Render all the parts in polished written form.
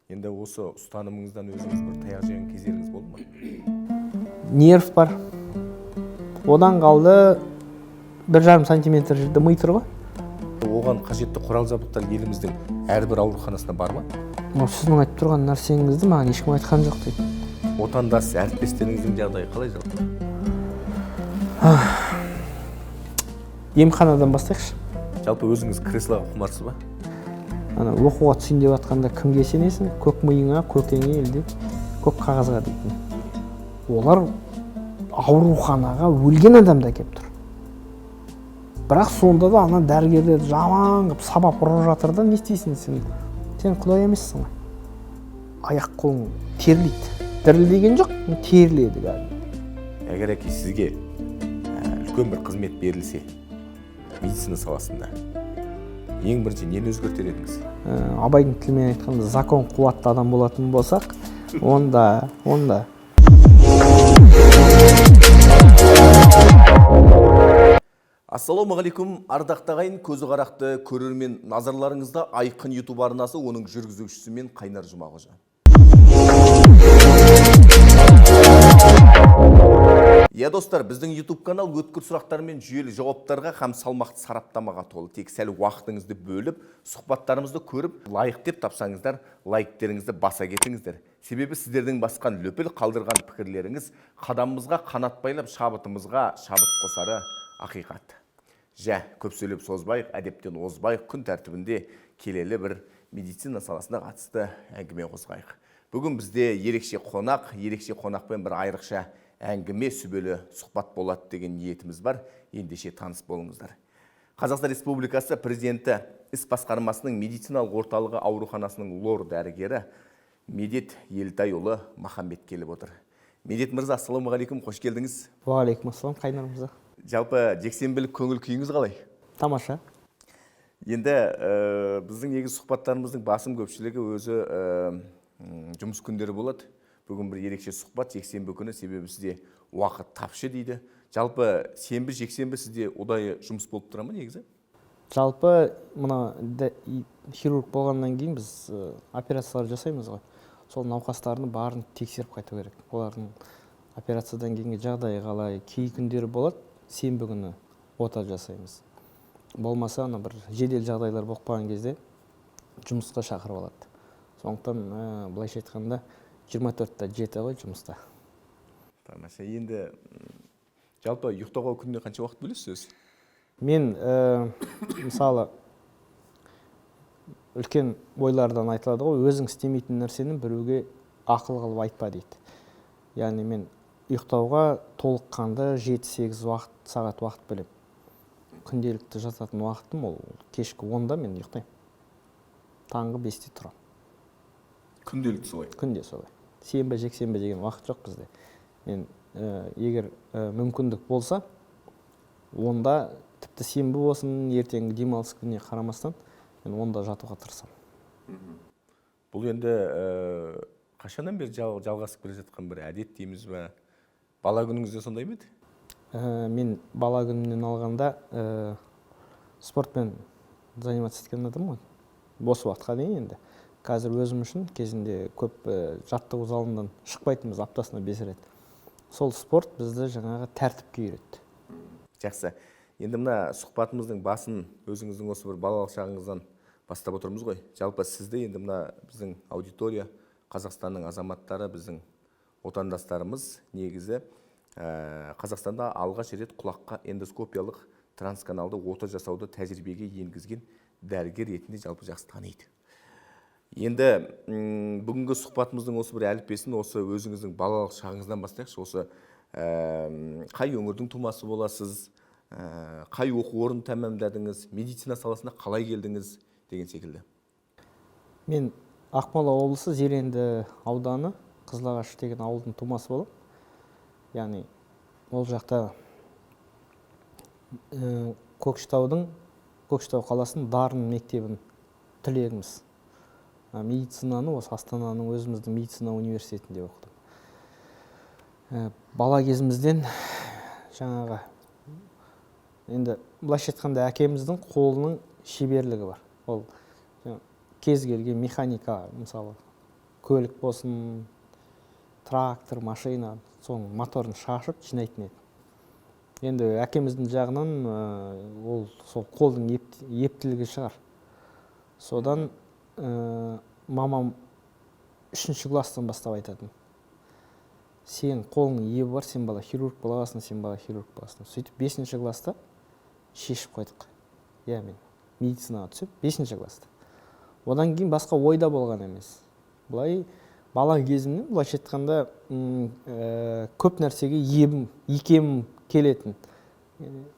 Енді осы ұстанымыңыздан өзіңіз бір таяқ жеген кездеріңіз болды ма? Нерв бар. Одан қалды 1,5 сантиметр жерде ми тұр ғой. Оған қажетті құрал жабдықтар еліміздің әрбір ауруханасында бар ма? Мынау сіздің айтып тұрған нәрсеңізді маған ешкім айтқан жоқ дейді. Отандас әріптестеріңіздің жағдайы қалай жалпы? Емханадан бастайықшы. Жалпы өзіңіз креслоға құмарсыз ба? Ана оқуға түсейін деп жатқанда кімге сенесің? Көк миыңа, көкеңе, әлде көк қағазға дейтін. Олар ауруханаға өлген адамды әкеліп тұр. Бірақ сонда да ана дәрігерлер жаман қылып сабап ұрып жатыр да, не істейсің сен? Сен құдай емессің ғой. Аяқ қолың терлейді. Дірілдеген жоқ, терледі кәдімгі. Егер әке сізге үлкен бір қызмет берілсе, медицина саласында ең бірінші нені өзгертер едіңіз? Абайдың тілімен айтқанда, закон қуатты адам болатын болсақ, онда. Ассалаумағалейкум, ардақты ағайын, көзі қарақты көрермен, назарларыңызда Айқын YouTube арнасы, оның жүргізушісі мен Қайнар Жұмағожа. Иә достар, біздің YouTube канал өткір сұрақтар мен жүйелі жауаптарға һәм салмақты сараптамаға толы. Тек сәл уақытыңызды бөліп, сұхбаттарымызды көріп, лайық деп тапсаңыздар, лайктеріңізді баса кетіңіздер. Себебі сіздердің басқан лөпіл, қалдырған пікірлеріңіз қадамымызға қанат байлап, шабытымызға шабыт қосары ақиқат. Жә, көп сөйлеп созбайық, әдептен озбайық, күн тәртібінде келелі бір медицина саласына қатысты әңгіме қозғайық. Бүгін бізде ерекше қонақ, ерекше қонақпен бір айрықша әңгіме, сүбелі сұхбат болады деген ниетіміз бар. Ендеше таныс болыңыздар. Қазақстан Республикасы Президенті іс басқармасының медициналық орталығы ауруханасының лор дәрігері Медет Елтайұлы Махамбет келіп отыр. Медет мырза, ассалаумағалейкум, қош келдіңіз. Уағалейкум ассалам, Қайнар мырза. Жалпы жексенбілік көңіл күйіңіз қалай? Тамаша. Енді біздің негізгі сұхбаттарымыздың басым көпшілігі өзі жұмыс күндері болады. Бүгін бір ерекше сұхбат жексенбі күні, себебі сізде уақыт тапшы дейді. Жалпы сенбі, жексенбі сізде ұдайы жұмыс болып тұра ма негізі? Жалпы мына хирург болғаннан кейін біз операциялар жасаймыз ғой. Сол науқастардың барын тексеріп қайту керек. Олардың операциядан кейінгі жағдайы қалай, кей күндері болады, сенбі күні ота жасаймыз. Болмаса ана бір жедел жағдайлар болып қалған кезде жұмысқа шақырып алады. Сондықтан былайша айтқанда 24/7 ғой жұмыста. Тамаша. Енді жалпы ұйықтауға күніне қанша уақыт бөлесіз өзі? Мен мысалы үлкен ойлардан айтылады ғой, өзің істемейтін нәрсені біреуге ақыл қылып айтпа дейді. Яғни мен ұйықтауға толыққанды 7-8 сағат уақыт бөлемін. Күнделікті жататын уақытым ол кешкі 10-да мен ұйықтаймын. Таңғы 5-те тұрамын. Күнделікті солай? Күнде солай. Сенбі, жексенбі деген уақыт жоқ бізде. Мен егер мүмкіндік болса, онда тіпті сенбі болсын, ертеңгі демалыс күніне қарамастан, мен онда жатуға тырысамын. Бұл енді қашаннан бері жалғасып келе жатқан бір әдет дейміз бе? Бала күніңізде сондай ма еді? Мен бала күнімнен алғанда спортпен заниматься еткен адаммын ғой. Бос уақытқа дейін енді. Қазір өзім үшін кезінде көп жаттығу залынан шықпайтынбыз аптасына 5 рет. Сол спорт бізді жаңағы тәртіпке үйретті. Жақсы. Енді мына сұхбатымыздың басын өзіңіздің осы бір балалық шағыңыздан бастап отырмыз ғой. Жалпы сізді енді мына біздің аудитория, Қазақстанның азаматтары, біздің отандастарымыз негізі Қазақстанда алғаш рет құлаққа эндоскопиялық трансканалды ота жасауды тәжірибеге енгізген дәрігер ретінде жалпы жақсы таниды. Енді бүгінгі сұхбатымыздың осы бір әліппесін осы өзіңіздің балалық шағыңыздан бастайықшы. Осы қай өңірдің тумасы боласыз, қай оқу орнын тәмамдадыңыз, медицина саласына қалай келдіңіз деген секілді. Мен Ақмола облысы Зеренді ауданы Қызылағаш деген ауылдың тумасы боламын. Яғни ол жақта Көкшетау қаласының Дарын мектебін түлегіміз. Медицинаны осы Астананың өзіміздің медицина университетінде оқыдым. Бала кезімізден жаңағы енді былайша айтқанда әкеміздің қолының шеберлігі бар. Ол кез келген механика, мысалы, Көлік болсын, трактор, машина, соның моторын шашып жинайтын еді. Енді әкеміздің жағынан ол сол қолдың ептілігі шығар. Содан мамам 3 класстан бастап айтатын: сен қолыңның ебі бар, сен бала хирург боласың, сен бала хирург боласың. Сөйтіп 5 класста шешіп қойдық, иә, мен медицинаға түсіп 5 класста. Одан кейін басқа ойда болған емес. Былай бала кезімнен, былайша айтқанда, көп нәрсеге ебім, икемім келетін.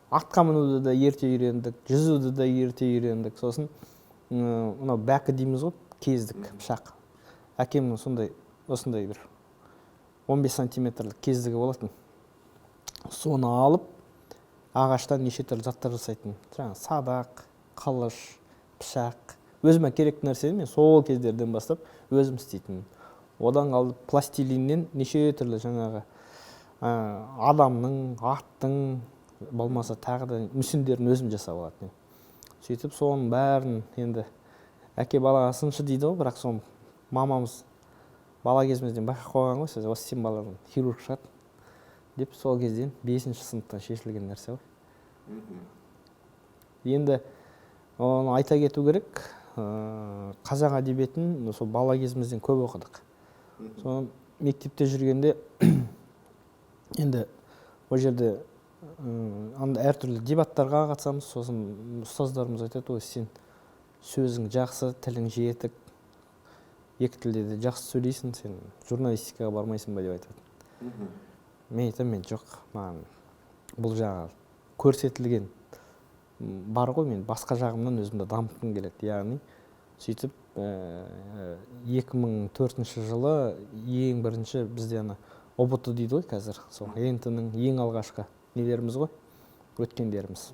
Атқа мінуді да ерте үйрендік, жүзуді де ерте үйрендік. Сосын мынау бәкі дейміз ғой, кездік пышақ. Әкемнің сондай осындай бір 15 сантиметрлік кездігі болатын. Соны алып ағаштан неше түрлі заттар жасайтын, жаңағы садақ, қылыш, пышақ. Өзіме керекті нәрсені мен сол кездерден бастап өзім істейтінмін. Одан қалды пластилиннен неше түрлі жаңағы адамның, аттың, болмаса тағы да мүсіндерін өзім жасап алатын едім. Сөйтіп соның бәрін, енді әке балаға сыншы дейді ғой, бірақ соны мамамыз бала кезімізден байқап қойған ғой, осы сен баладан хирург шығады деп. Сол кезден, 5 сыныптан шешілген нәрсе ғой. Енді оны айта кету керек, қазақ әдебиетін сол бала кезімізден көп оқыдық. Соны мектепте жүргенде енді ол жерде анда әртүрлі дебаттарға қатысамыз. Сосын ұстаздарымыз айтады: ой, сен сөзің жақсы, тілің жетік, екі тілде де жақсы сөйлейсің, сен журналистикаға бармайсың ба деп айтады. Мен айтамын: мен жоқ, маған бұл жағы көрсетілген бар ғой, мен басқа жағымнан өзімді дамытқым келеді. Яғни сөйтіп 2004 жылы ең бірінші бізде ана ҰБТ дейді ғой қазір, сол ЕНТ ның ең алғашқы нелеріміз ғой, өткендеріміз.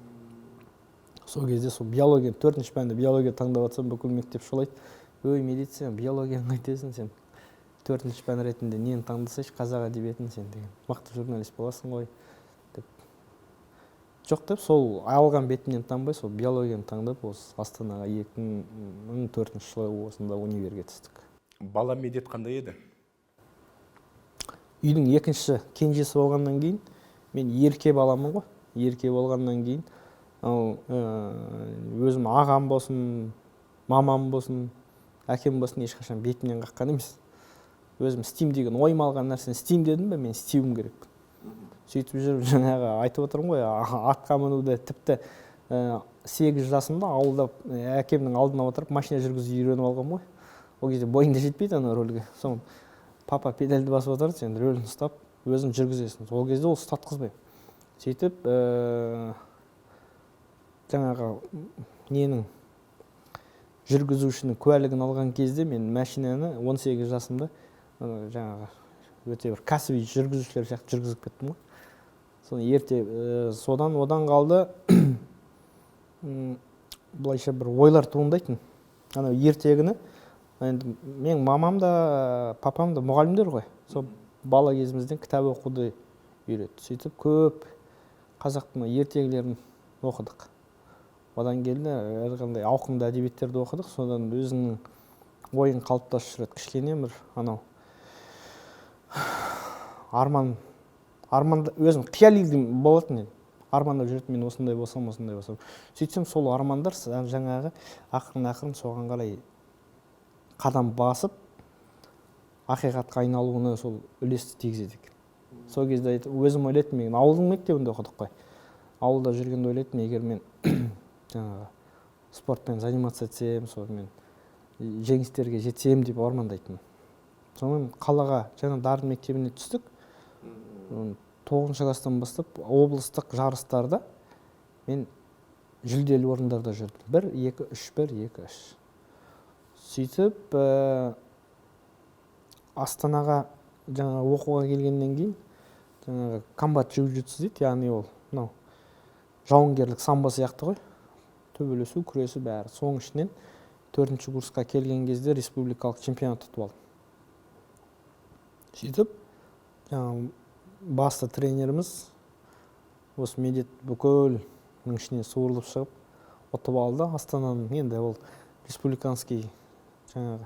Сол кезде сол биология, төртінші пәнді биология таңдап жатсам, бүкіл мектеп шулайды: ой, медицина, биологияны қайтесің сен, төртінші пән ретінде нені таңдасайшы, қазақ әдебиетін, сен деген мықты журналист боласың ғой деп. Жоқ деп, сол алған бетімнен танбай, сол биологияны таңдап, осы Астанаға 2004 жылы осында универге түстік. Бала Медет қандай еді? Үйдің екінші кенжесі болғаннан кейін, мен ерке баламын ғой. Ерке болғаннан кейін ал өзім ағам болсын, мамам болсын, әкем болсын, ешқашан бетімнен қаққан емес. Өзім істеймін деген ойыма алған нәрсені істеймін дедім бе, мен істеуім керекпін. Сөйтіп жүріп, жаңағы айтып отырмын ғой, атқа мінуді тіпті 8 жасымда ауылда әкемнің алдына отырып машина жүргізуді үйреніп алғанмын ғой. Ол кезде бойың да жетпейді ана рульге. Соны папа педальді басып отырады, сен рөлін ұстап өзің жүргізесің. Ол кезде ол ұстатқызбаймын. Сөйтіп жаңағы ненің, жүргізушінің куәлігін алған кезде мен машинаны 18 жасымда жаңағы өте бір кәсіби жүргізушілер сияқты жүргізіп кеттім ғой. Соны ерте содан одан қалды былайша бір ойлар туындайтын. Анау ертегіні енді, менің мамам да, папам да мұғалімдер ғой, сол бала кезімізден кітап оқуды үйретті. Сөйтіп көп қазақтың ертегілерін оқыдық. Одан кейін әрқандай ауқымды әдебиеттерді оқыдық. Содан өзіңнің ойың қалыптасып жүреді кішкене бір анау арман, арман, өзім қияли болатын едім, армандап жүретін: мен осындай болсам, осындай болсам. Сөйтсем, сол армандар жаңағы ақырын ақырын соған қарай қадам басып, ақиқатқа айналуына сол үлесті тигізеді екен. Сол кезде өзім ойлайтынмын, мен ауылдың мектебінде оқыдық қой, ауылда жүргенде ойлайтынмын: егер мен жаңағы спортпен заниматься етсем, сонымен жеңістерге жетсем деп армандайтынмын. Сонымен қалаға жаңа Дарын мектебіне түстік. 9 класстан бастап облыстық жарыстарда мен жүлделі орындарда жүрдім: бір, екі, үш, бір, екі, үш. Сөйтіп Астанаға жаңағы оқуға келгеннен кейін жаңағы комбат джиу-джитсу дейді, яғни ол мынау жауынгерлік самбо сияқты ғой, төбелесу, күресу бәрі. Соның ішінен төртінші курсқа келген кезде республикалық чемпионат ұтып алдым. Сөйтіп жаңағы басты тренеріміз: осы Медет бүкілінің ішінен суырылып шығып ұтып алды Астананың, енді ол республиканский жаңағы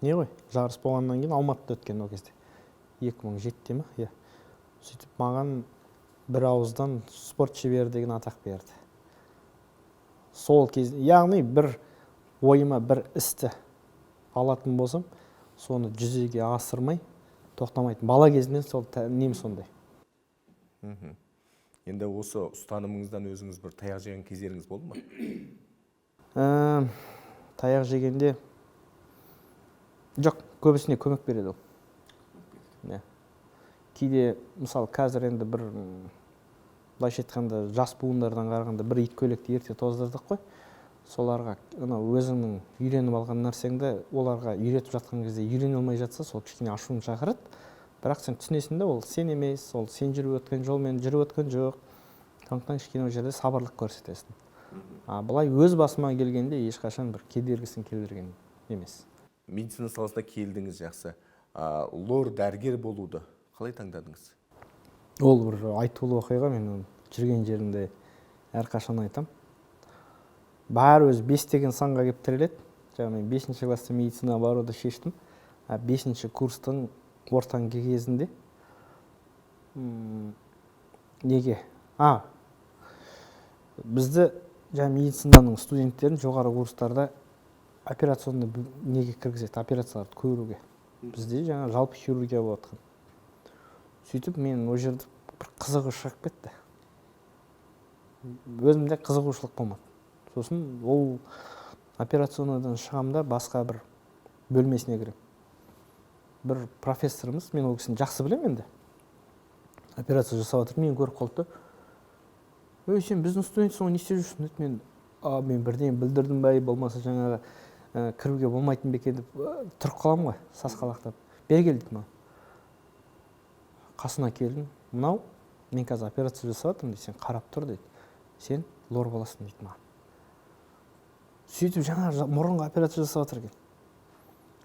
не ғой, жарыс болғаннан кейін Алматыда өткен ол кезде, 2007-те ма, иә. Сөйтіп маған бір ауыздан спорт шебері деген атақ берді. Сол кез, яғни бір ойыма бір істі алатын болсам, соны жүзеге асырмай тоқтамайтын. Бала кезімнен сол нем сондай. Енді осы ұстанымыңыздан өзіңіз бір таяқ жеген кездеріңіз болды ма? Таяқ жегенде жоқ, көбісіне көмек береді ол. Иә. Кейде, мысалы, қазір енді бір, былайша айтқанда, жас буындардан қарағанда бір ит көйлекті ерте тоздырдық қой. Соларға анау өзіңнің үйреніп алған нәрсеңді оларға үйретіп жатқан кезде үйрене алмай жатса, сол кішкене ашуын шақырады. Бірақ сен түсінесің де, ол сен емес, ол сен жүріп өткен жолмен жүріп өткен жоқ. Сондықтан кішкене ол жерде сабырлық көрсетесің. А былай өз басыма келгенде ешқашан бір кедергісін келтірген емес. Медицина саласына келдіңіз, жақсы. Лор дәрігер болуды қалай таңдадыңыз? Ол бір айтулы оқиға, мен оны жүрген жерімде әрқашан айтам. Бәрі өзі 5 деген санға келіп тіреледі. Жаңа мен 5 класста медицинаға баруды шештім. 5 курстың ортаңғы кезінде, неге? Бізді жаңа медицинаның студенттерін жоғары курстарда операционный неге кіргізеді, операцияларды көруге. Бізде жаңа жалпы хирургия болып жатқан. Сөйтіп мен ол жерде бір қызығы шығып кетті. Өзімде қызығушылық болмады. Сосын ол операционныйдан шығамын да, басқа бір бөлмесіне кіремін. Бір профессорымыз, мен ол кісіні жақсы білемін енді. Операция жасап жатыр, мені көріп қалды да. Ей, сен біздің студентсің ғой, не істеп жүрсің деді. Мен, мен бірдеңе білдірдім бе, болмаса жаңағы, кіруге болмайтын ба екен деп, тұрып қаламын ғой, сасқалақтап. Бері кел дейді маған. Қасына келдім. Мынау, мен қазір операция жасап жатырмын дейді, сен қарап тұр дейді. Сен лор боласың дейді маған. Сөйтіп жаңа мұрынға операция жасап жатыр екен.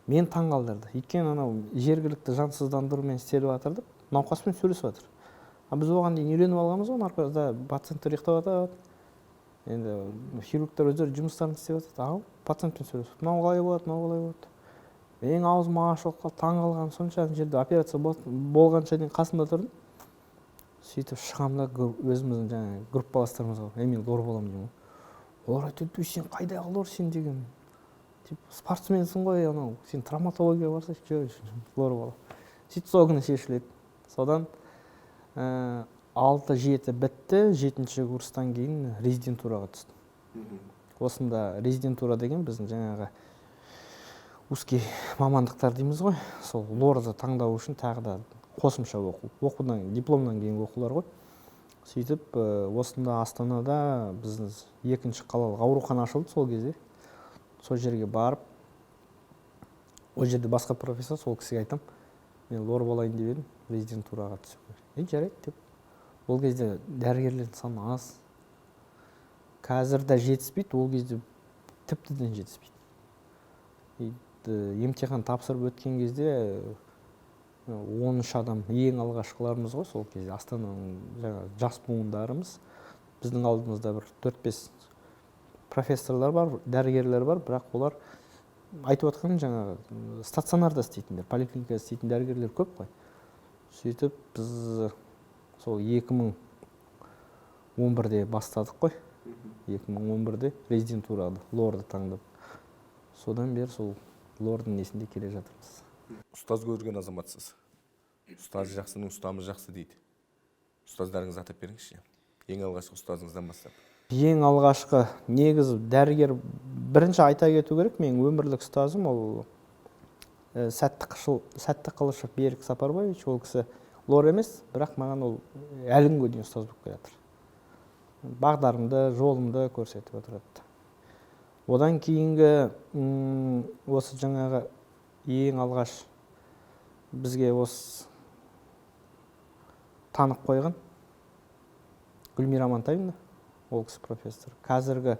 Мен таң қалдырды. Өйткені анау жергілікті жансыздандырумен істеліп жатыр деп, науқаспен сөйлесіп жатыр. А біз оған дейін үйреніп алғанбыз ғой, наркозда пациенттер ұйықтап жатады. Енді хирургтар өздері жұмыстарын істеп жатады. Ал пациентпен сөйлесіп, мынау қалай болады, мынау қалай болады. Менің аузым ашылып қалды, таң қалғаным сонша, ана жерде операция болғанша дейін қасында тұрдым. Сөйтіп шығамын да, өзіміздің жаңағы группаластарымызға, ей, мен лор боламын деймін ғой. Олар айтады, өй, сен қайдағы лор сен деген? Типа, спортсменсің ғой, анау, сен травматологияға барсайшы, жоқ, лор боламын. Сөйтіп сол күні шешіледі. Содан, 6-7 бітті, 7 курстан кейін резидентураға түстім. Осында резидентура деген біздің жаңағы узкий мамандықтар дейміз ғой, сол лорды таңдау үшін тағы да қосымша оқу, оқудан, дипломнан кейінгі оқулар ғой. Сөйтіп, осында Астанада біздің екінші қалалық аурухана ашылды сол кезде. Сол жерге барып, ол жерде басқа профессор, сол кісіге айтам, мен лор болайын деп едім, резидентураға түсуге. Жарайды деп. Ол кезде дәрігерлердің саны аз. Қазір де жетіспейді, ол кезде тіптіден жетіспейді. Емтихан тапсырып өткен кезде, 13 адам, ең алғашқыларымыз ғой сол кезде, Астананың жаңа жас буындарымыз. Біздің алдымызда бір төрт-бес профессорлар бар, дәрігерлер бар, бірақ олар айтып отқан жаңағы стационарда істейтіндер, поликлиникада істейтін дәрігерлер көп қой. Сөйтіп біз сол 2011-де бастадық қой. 2011-де резидентураны, лорды таңдап. Содан бері сол лордың несінде келе жатырмыз. Ұстаз көрген азаматсыз. Ұстаз жақсының ұстамы жақсы дейді. Ұстаздарыңызды атап беріңізші. Ең алғашқы ұстазыңыздан бастап. Ең алғашқы негізі дәрігер, бірінші айта кету керек, менің өмірлік ұстазым ол, Сәтті Қылышев Берік Сапарбаевич. Ол кісі лор емес, бірақ маған ол әлі күнге дейін ұстаз болып келе жатыр. Бағдарымды, жолымды көрсетіп отырады. Одан кейінгі, осы жаңағы ең алғаш бізге осы танып қойған Гүлмира Амантаевна, ол кісі профессор. Қазіргі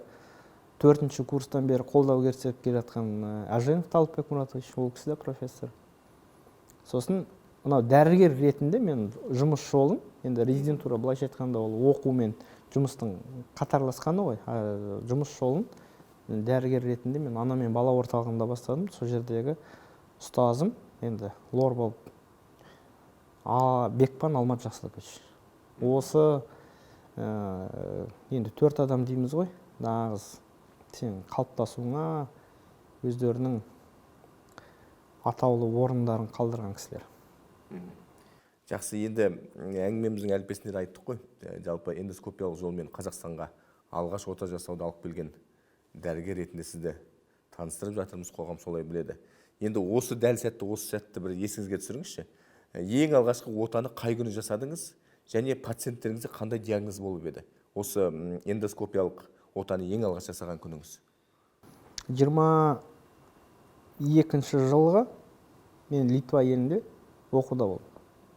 4-ші курстан бері қолдау көрсетіп келе жатқан, Әженов Талапбек Мұратович, ол кісі де профессор. Сосын мынау дәрігер ретінде мен жұмыс жолым, енді резидентура былайша айтқанда ол оқу мен жұмыстың қатарласқаны ғой, жұмыс жолын дәрігер ретінде мен ана мен бала орталығында бастадым. Сол жердегі Ұстазым енді лор болып Бекпан Алмат Жақсылыкович. Осы енді 4 адам дейміз ғой, нағыз сенің қалыптасуыңа өздерінің атаулы орындарын қалдырған кісілер. Жақсы, енді әңгімеміздің әліппесінде де айттық қой. Жалпы эндоскопиялық жолмен Қазақстанға алғаш ота жасауды алып келген дәрігер ретінде сізді таныстырып жатырмыз, қоғам солай біледі. Енді осы дәл сәтті, осы сәтті бір есіңізге түсіріңізші. Ең алғашқы отаны қай күні жасадыңыз және пациенттеріңізде қандай диагноз болып еді? Осы эндоскопиялық отаны ең алғаш жасаған күніңіз? 22 жылғы мен Литва елінде оқуда болдым.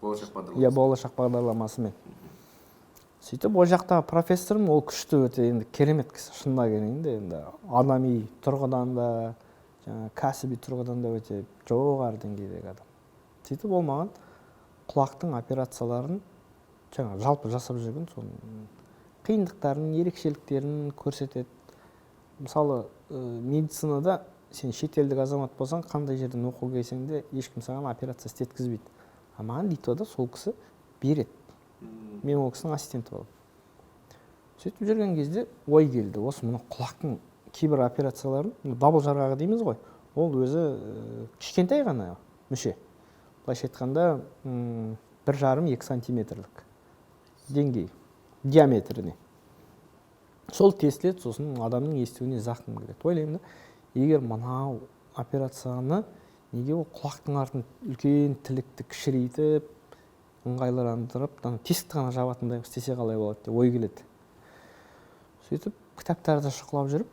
Болашақ бағдарламасы. Иә, болашақ бағдарламасымен. Сөйтіп ол жақтағы профессорым, ол күшті өте, енді керемет кісі, шынына келгенде, енді адами тұрғыдан да, жаңа кәсіби тұрғыдан да өте жоғары деңгейдегі адам. Сөйтіп ол маған құлақтың операцияларын жаңа жалпы жасап жүрген соның қиындықтарын, ерекшеліктерін көрсетеді. Мысалы, медицинада сен шетелдік азамат болсаң, қандай жерден оқу келсең де ешкім саған операция істеткізбейді. А маған Литвада сол кісі береді. Мен ол кісінің ассистенті боламын. Сөйтіп жүрген кезде ой келді, осы мына құлақтың кейбір операцияларын, дабыл жарғағы дейміз ғой, ол өзі кішкентай ғана мүше. Былайша айтқанда, 1,5-2 сантиметрлік деңгей диаметріне. Сол тесіледі, сосын адамның естуіне зақым келеді. Ойлаймын да, егер мынау операцияны неге ол құлақтың артын үлкен тілікті кішірейтіп, ыңғайландырып, тесікті ғана жабатындай қылып істесе қалай болады деп ой келеді. Сөйтіп кітаптарды шұқылап жүріп,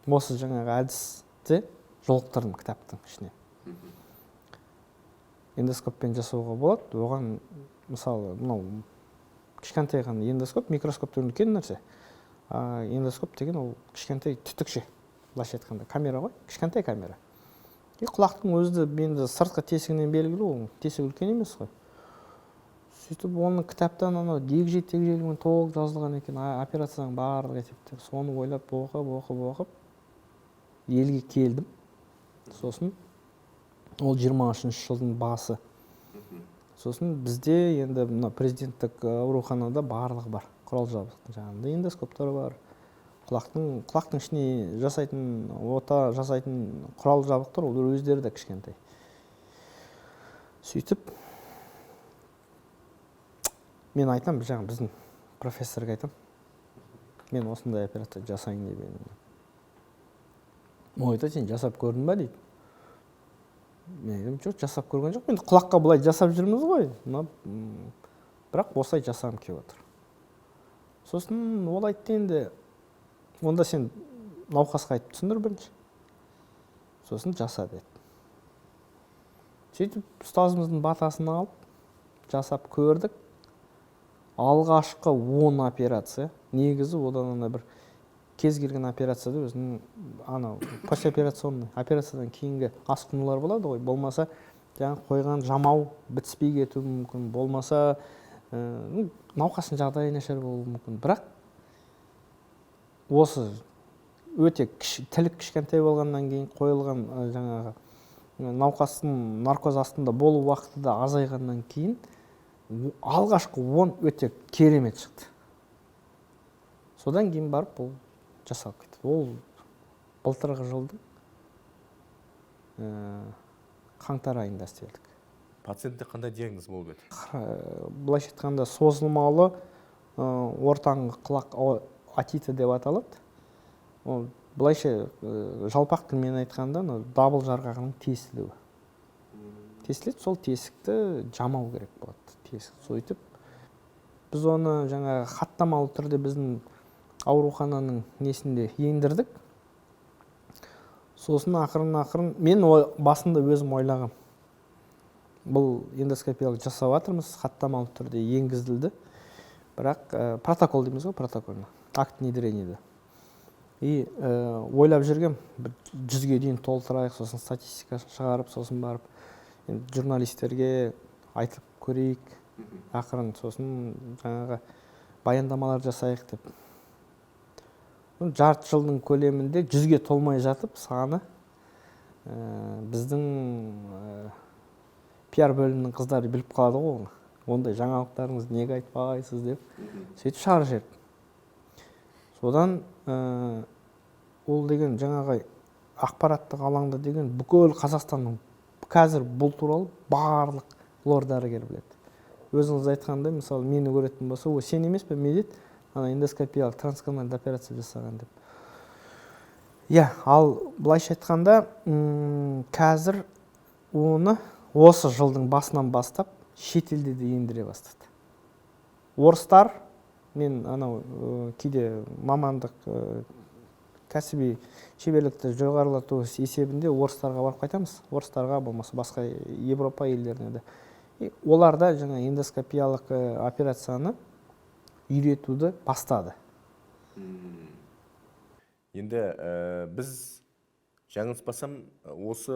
осы жаңағы әдісті жолықтырдым кітаптың ішіне. Эндоскоппен жасауға болады. Оған мысалы мынау кішкентай ғана эндоскоп, микроскоп деген үлкен нәрсе. Эндоскоп деген ол кішкентай түтікше, былайша айтқанда камера ғой, кішкентай камера. И құлақтың өзі де енді сыртқы тесігінен белгілі, ол тесік үлкен емес қой. Сөйтіп оны кітаптан анау егжей-тегжейлімен толық жазылған екен, операцияның барлық есептері. Соны ойлап оқып, оқып, оқып елге келдім. Сосын ол 23 жылдың басы. Сосын бізде енді мына президенттік ауруханада барлығы бар, құрал жабдықтың жаңағындай эндоскоптар бар, құлақтың ішіне жасайтын, ота жасайтын құрал жабдықтар, олар өздері де кішкентай. Сөйтіп мен айтам, жаңа біздің профессорға айтам, мен осындай операция жасайын деп едім. Ол айтады, сен жасап көрдің ба дейді. Мен айтамын, жоқ, жасап көрген жоқпын. Енді құлаққа былай жасап жүрміз ғой, бірақ осылай жасағым келіп отыр. Сосын ол айтты, енді онда сен науқасқа айтып түсіндір бірінші, сосын жаса деді. Сөйтіп ұстазымыздың батасын алып жасап көрдік. Алғашқы 10 операция, негізі одан ана бір кез келген операцияда өзінің анау послеоперационный операциядан кейінгі асқынулар болады ғой, болмаса жаңа қойған жамау бітіспей кетуі мүмкін, болмаса науқастың жағдайы нашар болуы мүмкін. Бірақ осы өте тілік кішкентай болғаннан кейін қойылған жаңағы науқастың наркоз астында болу уақыты да азайғаннан кейін алғашқы 10 өте керемет шықты. Содан кейін барып бұл жасалып кетті. Ол былтырғы жылдың қаңтар айында істелдік. Пациентте қандай диагноз болып еді? Былайша айтқанда созылмалы ортаңғы құлақ отиті деп аталады. Ол былайша жалпақ тілмен айтқанда, анау дабыл жарғағының тесілуі. Тесіледі, сол тесікті жамау керек болады. Тесік. Сөйтіп біз оны жаңағы хаттамалы түрде біздің аурухананың несінде ендірдік. Сосын ақырын-ақырын мен басында өзім ойлағам. Бұл эндоскопиялық жасап жатырмыз, хаттамалы түрде енгізілді. Бірақ протокол дейміз ғой, протоколны, акт внедрениеде. И ойлап жүргем, бір 100-ге дейін толтырайық, сосын статистика шығарып, сосын барып енді журналистерге айтып көрейік, ақырын, сосын жаңағы баяндамалар жасайық деп. Жарты жылдың көлемінде 100-ге толмай жатып саны Біздің пиар бөлімінің қыздары біліп қалады ғой оны. Ондай жаңалықтарыңызды неге айтпайсыз деп. Сөйтіп шығарып жіберді. Содан ол деген жаңағы ақпараттық алаңда деген бүкіл Қазақстанның қазір бұл туралы барлық лор дәрігер біледі. Өзіңіз айтқандай, мысалы, мені көретін болса, о, сен емес пе, Медет, ана эндоскопиялық трансkanалды операция жасаған деп. Иә, ал былайша айтқанда, қазір оны осы жылдың басынан бастап шетелде де ендіре бастады. Орыстар, мен анау кейде мамандық кәсіби шеберлікті жоғарылату есебінде орыстарға барып қайтамыз. Орыстарға болмаса басқа Европа елдеріне де. Олар да жаңа эндоскопиялық операцияны үйретуді бастады. Енді біз жаңылыспасам, осы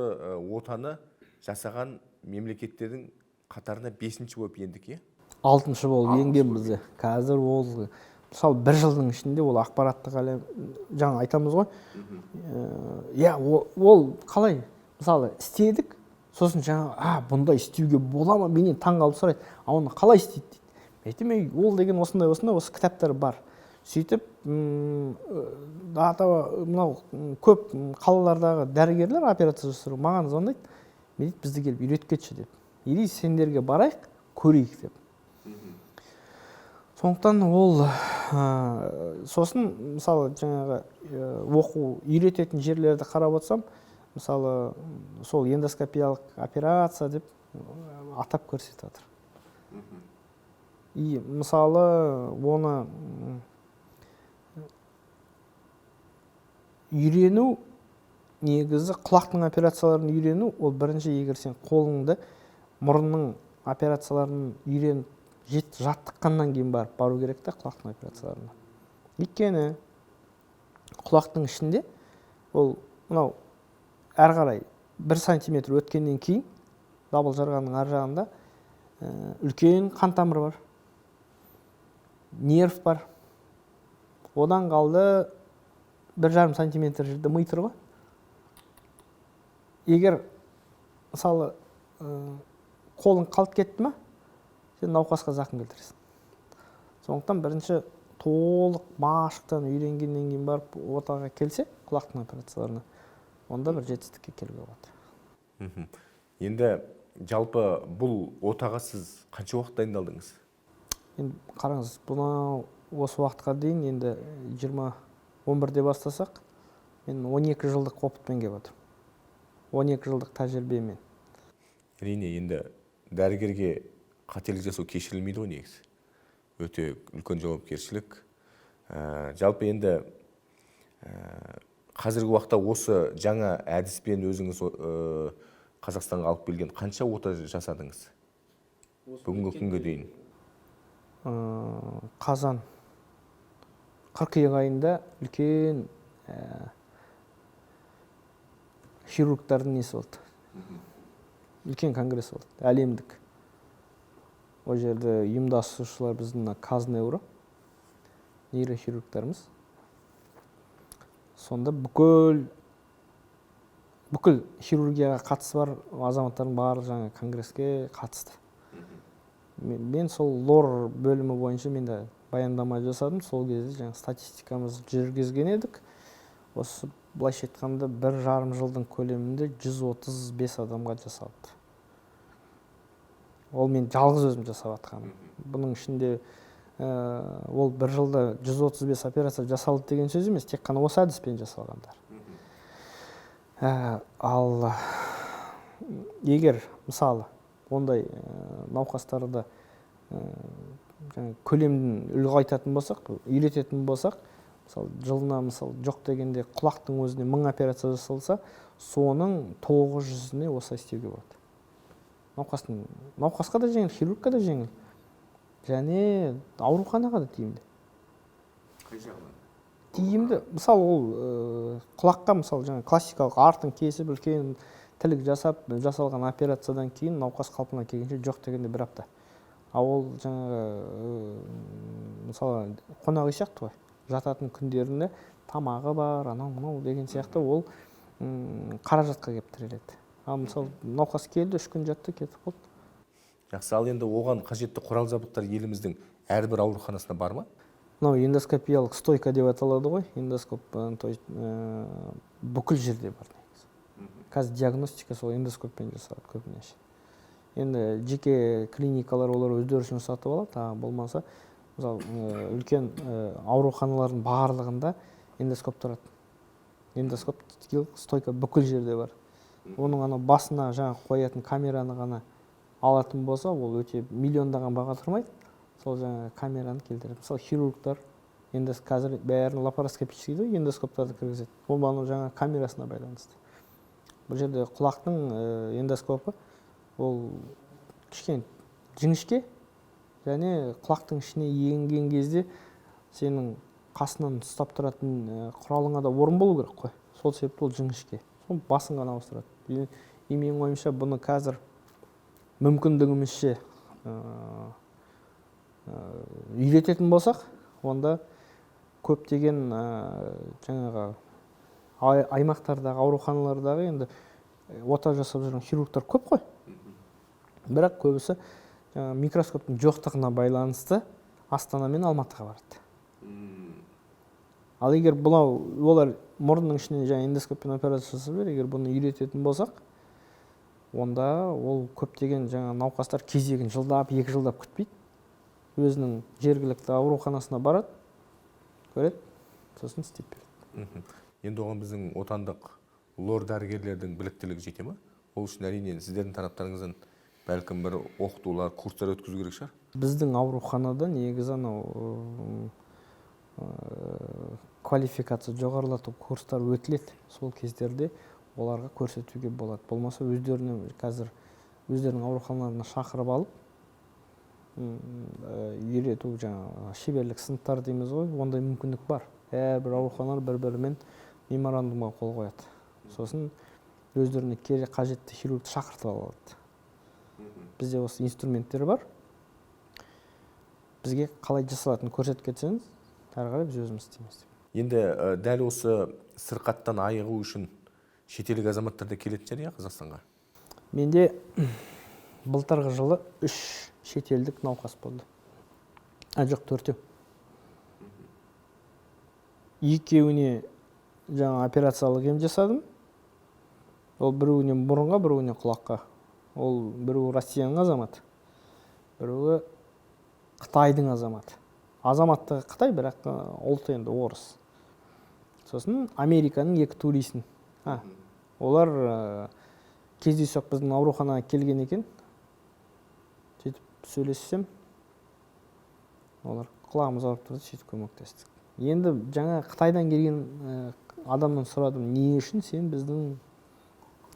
отаны жасаған мемлекеттердің қатарына 5-ші болып ендік, иә? 6-шы болып енгенбіз. Қазір ол, мысалы, бір жылдың ішінде ол ақпараттық әлем, жаңа айтамыз ғой, иә, ол қалай, мысалы, істедік, сосын жаңа, бұндай істеуге бола ма, менен таң қалып сұрайды, а оны қалай істейді дейді. Мен айтамын, ол деген осындай, осындай, осы кітаптар бар. Сөйтіп, мынау көп қалалардағы дәрігерлер операция жасау маған звондайды, мен дейді, бізді келіп үйретіп кетші деп. Или сендерге барайық, көрейік деп. Сондықтан ол, сосын, мысалы, жаңағы оқу үйрететін жерлерді қарап отырсам, мысалы, сол эндоскопиялық операция деп атап көрсетіп жатыр. И, мысалы, оны үйрену, негізі құлақтың операцияларын үйрену, ол бірінші, егер сен қолыңды мұрынның операцияларын үйреніп жаттыққаннан кейін барып бару керек та құлақтың операцияларына. Өйткені құлақтың ішінде ол мынау әрі қарай 1 сантиметр өткеннен кейін дабыл жарғанның ар жағында үлкен қан тамыры бар, нерв бар. Одан қалды 1,5 сантиметр жерде ми тұр ғой. Егер, мысалы, қолың қалт кетті ма, сен науқасқа зақым келтіресің. Сондықтан бірінші толық машықтан үйренгеннен кейін барып отаға келсе, құлақтың операцияларына, онда бір жетістікке келуге болады. Енді жалпы бұл отаға сіз қанша уақыт дайындалдыңыз? Енді қараңыз, бұны осы уақытқа дейін енді 20-11-де бастасақ, мен 12 жылдық опытпен келіп отырмын. 12 жылдық тәжірибемен. Әрине, енді дәрігерге қателік жасау кешірілмейді ғой негізі. Өте үлкен жауапкершілік. Жалпы енді қазіргі уақытта осы жаңа әдіспен өзіңіз Қазақстанға алып келген қанша ота жасадыңыз? Бүгінгі күнге дейін. Қазан қыркүйек айында үлкен хирургтардың несі болды? Үлкен конгресс болды, әлемдік. Ол жерде ұйымдастырушылар біздің мына Казневро, нейрохирургтарымыз. Сонда бүкіл хирургияға қатысы бар азаматтардың барлығы жаңа конгресске қатысты. Мен сол лор бөлімі бойынша мен де баяндама жасадым. Сол кезде жаңа статистикамызды жүргізген едік. Осы былайша айтқанда 1,5 жылдың көлемінде 135 адамға жасалды. Ол мен жалғыз өзім жасап жатқаным. Бұның ішінде ол бір жылда 135 операция жасалды деген сөз емес, тек қана осы әдіспен жасалғандар. Ал егер мысалы ондай науқастарды көлемін ұлғайтатын болсақ, үйрететін болсақ, мысалы жылына мысалы жоқ дегенде құлақтың өзіне 1000 операция жасалса, соның 900-іне осылай істеуге болады. Науқасқа да жеңіл, хирургқа да жеңіл, және ауруханаға да тиімді. Қай жағынан? Тиімді. Мысалы ол құлаққа мысалы жаңа классикалық артын кесіп үлкен тілік жасап жасалған операциядан кейін науқас қалпына келгенше жоқ дегенде бір апта. А ол жаңағы мысалы қонақ үй сияқты ғой, жататын күндерінде тамағы бар, анау мынау деген сияқты, ол Қаражатқа келіп тіреледі. Ал мысалы, науқас келді, 3 күн жатты, кетіп қалды. Жақсы, ал енді оған қажетті құрал жабдықтар еліміздің әрбір ауруханасында бар ма? Мынау эндоскопиялық стойка деп аталады ғой, эндоскоп, то есть бүкіл жерде бар негізі. Қазір диагностика сол эндоскоппен жасалады көбінесе. Енді жеке клиникалар, олар өздері үшін сатып алады, а болмаса, мысалы, үлкен ауруханалардың барлығында эндоскоп тұрады. Эндоскоп стойка бүкіл жерде бар. Оның анау басына жаңағы қоятын камераны ғана алатын болса, ол өте миллиондаған баға тұрмайды. Сол жаңағы камераны келтіреді. Мысалы, хирургтар енді қазір бәрін лапароскопический дейді ғой, эндоскоптарды кіргізеді. Ол анау жаңағы камерасына байланысты. Бұл жерде құлақтың эндоскопы, ол кішкене жіңішке және құлақтың ішіне енген кезде сенің қасынан ұстап тұратын құралыңа да орын болу керек қой. Сол себепті ол жіңішке, сол басын ғана ауыстырады. И менің ойымша, бұны қазір мүмкіндігімізше үйрететін болсақ, онда көптеген жаңағы аймақтардағы ауруханалардағы енді ота жасап жүрген хирургтар көп қой, бірақ көбісі жаңағы микроскоптың жоқтығына байланысты Астана мен Алматыға барады. Ал егер мынау олар мұрынның ішінен жаңа эндоскоппен операция жасап бер, егер бұны үйрететін болсақ, онда ол көптеген жаңа науқастар кезегін жылдап, 2 жылдап күтпейді. Өзінің жергілікті ауруханасына барады, көреді, сосын істеп береді. Енді оған біздің отандық лор дәрігерлердің біліктілігі жете ма? Ол үшін, әрине, сіздердің тараптарыңыздан бәлкім бір оқытулар, курстар өткізу керек шығар. Біздің ауруханада негізі анау квалификация жоғарылату курстар өтіледі. Сол кездерде оларға көрсетуге болады. Болмаса, өздеріне қазір өздерінің ауруханаларына шақырып алып үйрету, жаңағы шеберлік сыныптар дейміз ғой, ондай мүмкіндік бар. Әрбір ауруханалар бір бірімен меморандумға қол қояды, сосын өздеріне керек, қажетті хирургті шақыртып алады. Бізде осы инструменттер бар, бізге қалай жасалатынын көрсетіп кетсеңіз, әрі қарай біз өзіміз істейміз деп. Енді дәл осы сырқаттан айығу үшін шетелдік азаматтар да келетін шығар, иә, Қазақстанға? Менде былтырғы жылы үш шетелдік науқас болды, а жоқ, төртеу. Екеуіне жаңа операциялық ем жасадым. Ол біреуіне мұрынға, біреуіне құлаққа. Ол біреуі Россияның азаматы, біреуі Қытайдың азаматы, азаматтығы Қытай, бірақ ұлты енді орыс. Сосын Американың екі турисін, олар кездейсоқ біздің ауруханаға келген екен. Сөйтіп сөйлессем, олар құлағымыз ауырып тұрды, сөйтіп көмектестік. Енді жаңа Қытайдан келген адамнан сұрадым: не үшін сен біздің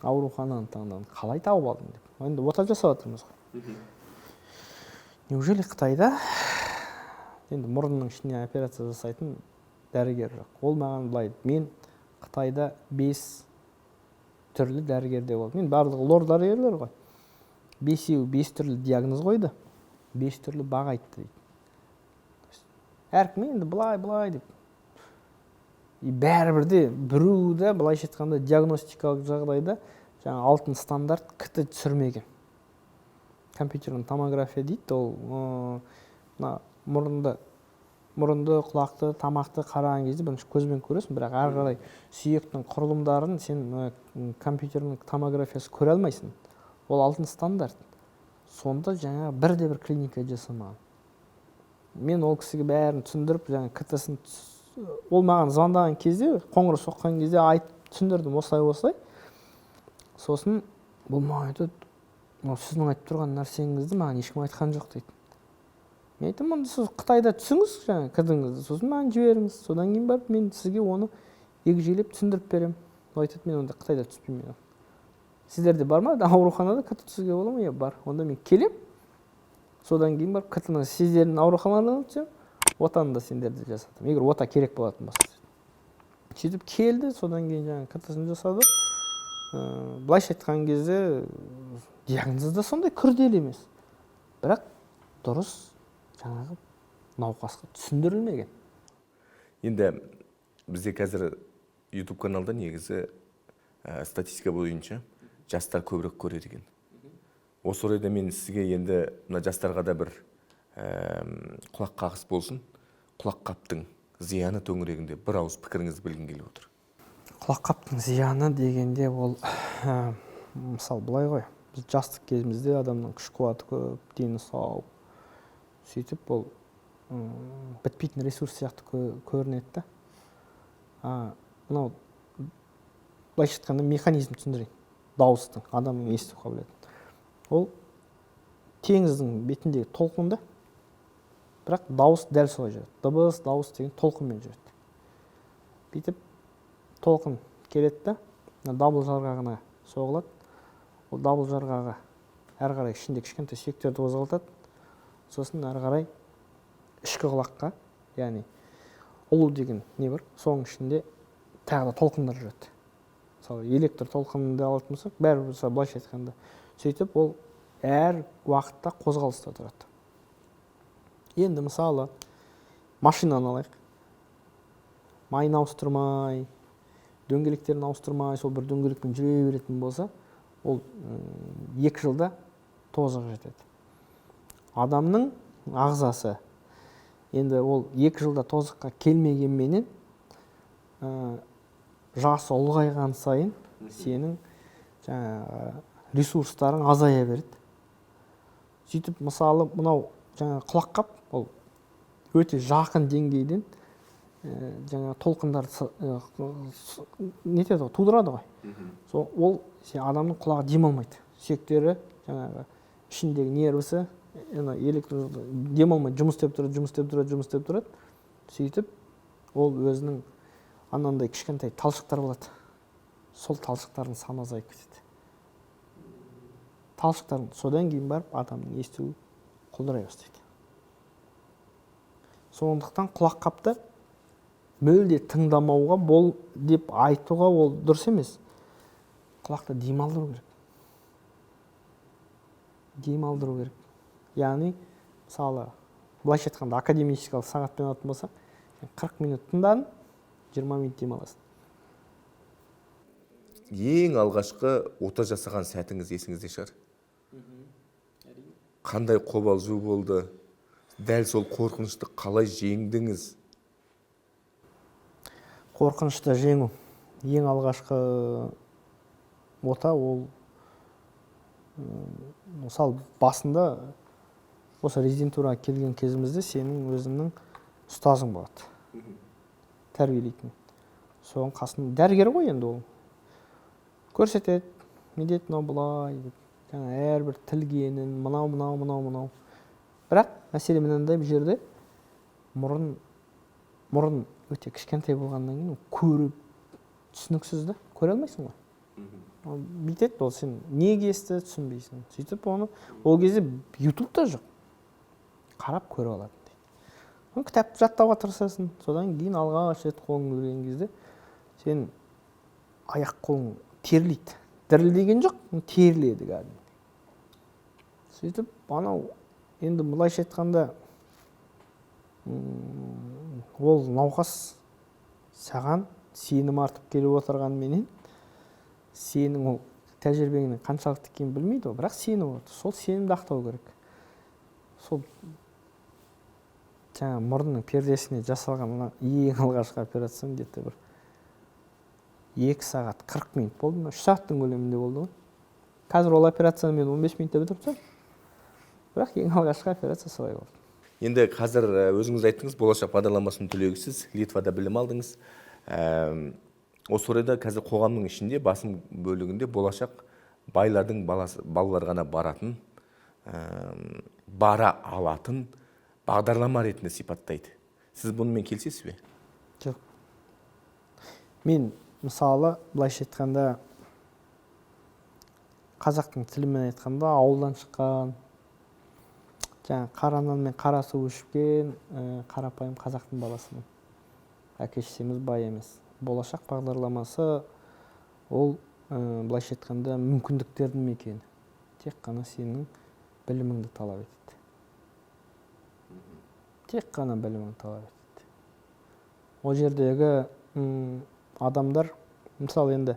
аурухананы таңдадың, қалай тауып алдың деп. Енді ота жасап жатырмыз ғой. Неужели Қытайда енді мұрынның ішіне операция жасайтын дәрігер жоқ? Ол маған былай: мен Қытайда бес түрлі дәрігерде болдым, енді барлығы лор дәрігерлер ғой, бесеуі бес түрлі диагноз қойды, бес түрлі баға айтты дейді. Әркім енді былай былай деп. И бәрібір де біреуі де, былайша айтқанда, диагностикалық жағдайда жаңа алтын стандарт КТ түсірмеген. Компьютерный томография дейді. Ол мына мұрынды, құлақты, тамақты қараған кезде бірінші көзбен көресің, бірақ ары қарай сүйектің құрылымдарын сен компьютерный томографиясы көре алмайсың. Ол алтын стандарт. Сонда жаңа бірде бір клиника жасамаған. Мен ол кісіге бәрін түсіндіріп, жаңа КТ-сын, ол маған звондаған кезде, қоңырау соққан кезде айтып түсіндірдім, осылай, осылай. Сосын бұл маған айтады: мынау сіздің айтып тұрған нәрсеңізді маған ешкім айтқан жоқ дейді. Мен айттым: онда сіз Қытайда түсіңіз жаңағы КТ-ңізді, сосын маған жіберіңіз, содан кейін барып мен сізге оны егжейлеп түсіндіріп беремін. Ол айтады: мен онда Қытайда түспеймін. Сіздерде бар ма, ауруханада КТ түсуге бола ма? Иә, бар. Онда мен келемін, содан кейін барып КТ-ны сіздердің ауруханалардан түсемін, отаны да сендерде жасатамын, егер ота керек болатын болса. Сөйтіп келді, содан кейін жаңағы КТ-сын жасадық. Былайша айтқан кезде, диагнозы да сондай күрделі емес, бірақ дұрыс жаңағы науқасқа түсіндірілмеген. Енді бізде қазір YouTube каналда негізі Статистика бойынша жастар көбірек көреді екен. Осы орайда мен сізге енді мына жастарға да бір құлақ қағыс болсын, құлақ қаптың зияны төңірегінде бір ауыз пікіріңізді білгім келіп отыр. Құлақ қаптың зияны дегенде ол мысалы былай ғой, біз жастық кезімізде адамның күш қуаты көп, дені сау, сөйтіп ол бітпейтін ресурс сияқты көрінеді да. Мынау былайша айтқанда механизм түсіндірейін, дауыстың, адамның есту қабілетін. Ол теңіздің бетіндегі толқын да, бірақ дауыс дәл солай жүреді. Дыбыс, дауыс деген толқынмен жүреді. Бүйтіп толқын келеді да, мына дабыл жарғағына соғылады. Ол дабыл жарғағы әрі қарай ішінде кішкентай сүйектерді қозғалтады. Сосын әрі қарай ішкі құлаққа, яғни ұлу деген не бар, соның ішінде тағы да толқындар жүреді. Мысалы, электр толқынын алатын болсақ, бәрібір, мысалы, былайша айтқанда, сөйтіп ол әр уақытта қозғалыста тұрады. Енді мысалы, машинаны алайық. Майын ауыстырмай, дөңгелектерін ауыстырмай, сол бір дөңгелекпен жүре беретін болса, ол 2 жылда тозығы жетеді. Адамның ағзасы енді ол 2 жылда тозыққа келмегенменен, жасы ұлғайған сайын сенің жаңағы ресурстарың азая береді. Сөйтіп мысалы мынау жаңағы құлаққап ол өте жақын деңгейден жаңағы толқындарды нетеді ғой, тудырады ғой. Сол ол адамның құлағы демалмайды. Сүйектері, жаңағы ішіндегі нервісі, электр демалмай жұмыс істеп тұрады, жұмыс істеп тұрады, жұмыс істеп тұрады. Сөйтіп ол өзінің анандай кішкентай талшықтар болады. Сол талшықтардың саны азайып кетеді. Талшықтардың содан кейін барып адамның естуі құлдырай бастайды. Сондықтан құлаққапты мүлде тыңдамауға бол деп айтуға ол дұрыс емес. Құлақты демалдыру керек. Демалдыру керек. Яғни, мысалы, былайша айтқанда академический сағатпен алатын болсақ, 40 минут тыңдадың, 20 минут демаласың. Ең алғашқы ота жасаған сәтіңіз есіңізде шығар? Қандай қобалжу болды? Дәл сол қорқынышты қалай жеңдіңіз? Қорқынышты жеңу. Ең алғашқы ота ол, мысалы, басында осы резидентураға келген кезімізде сенің өзіңнің ұстазың болады. Тәрбиелейтін. Соның қасында дәрігер ғой енді ол. Көрсетеді, медет мынау былай деп. Жаңа әрбір тілгенін, мынау, мынау, мынау, мынау. Бірақ мәселе мынандай бұл жерде мұрын өте кішкентай болғаннан кейін көріп түсініксіз да, көре алмайсың ғой. Ол бүйтеді, ол сен не кесті түсінбейсің. Сөйтіп оны ол кезде YouTube-та жоқ. Қарап көріп алатын дейді. Оны кітапты жаттауға тырысасың. Содан кейін алғаш рет қолың көрген кезде сен аяқ қолың терлейді. Дірілдеген жоқ, терледі кәдімгі. Сөйтіп анау енді былайша айтқанда ол науқас саған сенім артып келіп отырғанменен сенің ол тәжірибеңнің қаншалықты екенін білмейді ғой, бірақ сеніп отыр. Сол сенімді ақтау керек. Сол жаңа мұрынның пердесіне жасалған мына ең алғашқы операциям где-то бір 2 сағат 40 минут болды ма, 3 сағаттың көлемінде болды ғой. Қазір ол операцияны мен 15 минутта бітіріп тастадым. Бірақ ең алғашқы операция солай болды. Енді қазір өзіңіз айттыңыз, болашақ бағдарламасының түлегісіз, Литвада білім алдыңыз. Осы орайда қазір қоғамның ішінде басым бөлігінде болашақ байлардың балалар ғана баратын, бара алатын бағдарлама ретінде сипаттайды. Сіз бұнымен келісесіз бе? Жоқ. Мен мысалы, былайша айтқанда, қазақтың тілімен айтқанда, ауылдан шыққан, жаңа қара нан мен қара су ішкен, қарапайым қазақтың баласымын. Әке шешеміз бай емес. Болашақ бағдарламасы ол, былайша айтқанда, мүмкіндіктердің мекені. Тек қана сенің біліміңді талап етеді. Тек қана біліміңді талап етеді. Ол жердегі адамдар, мысалы енді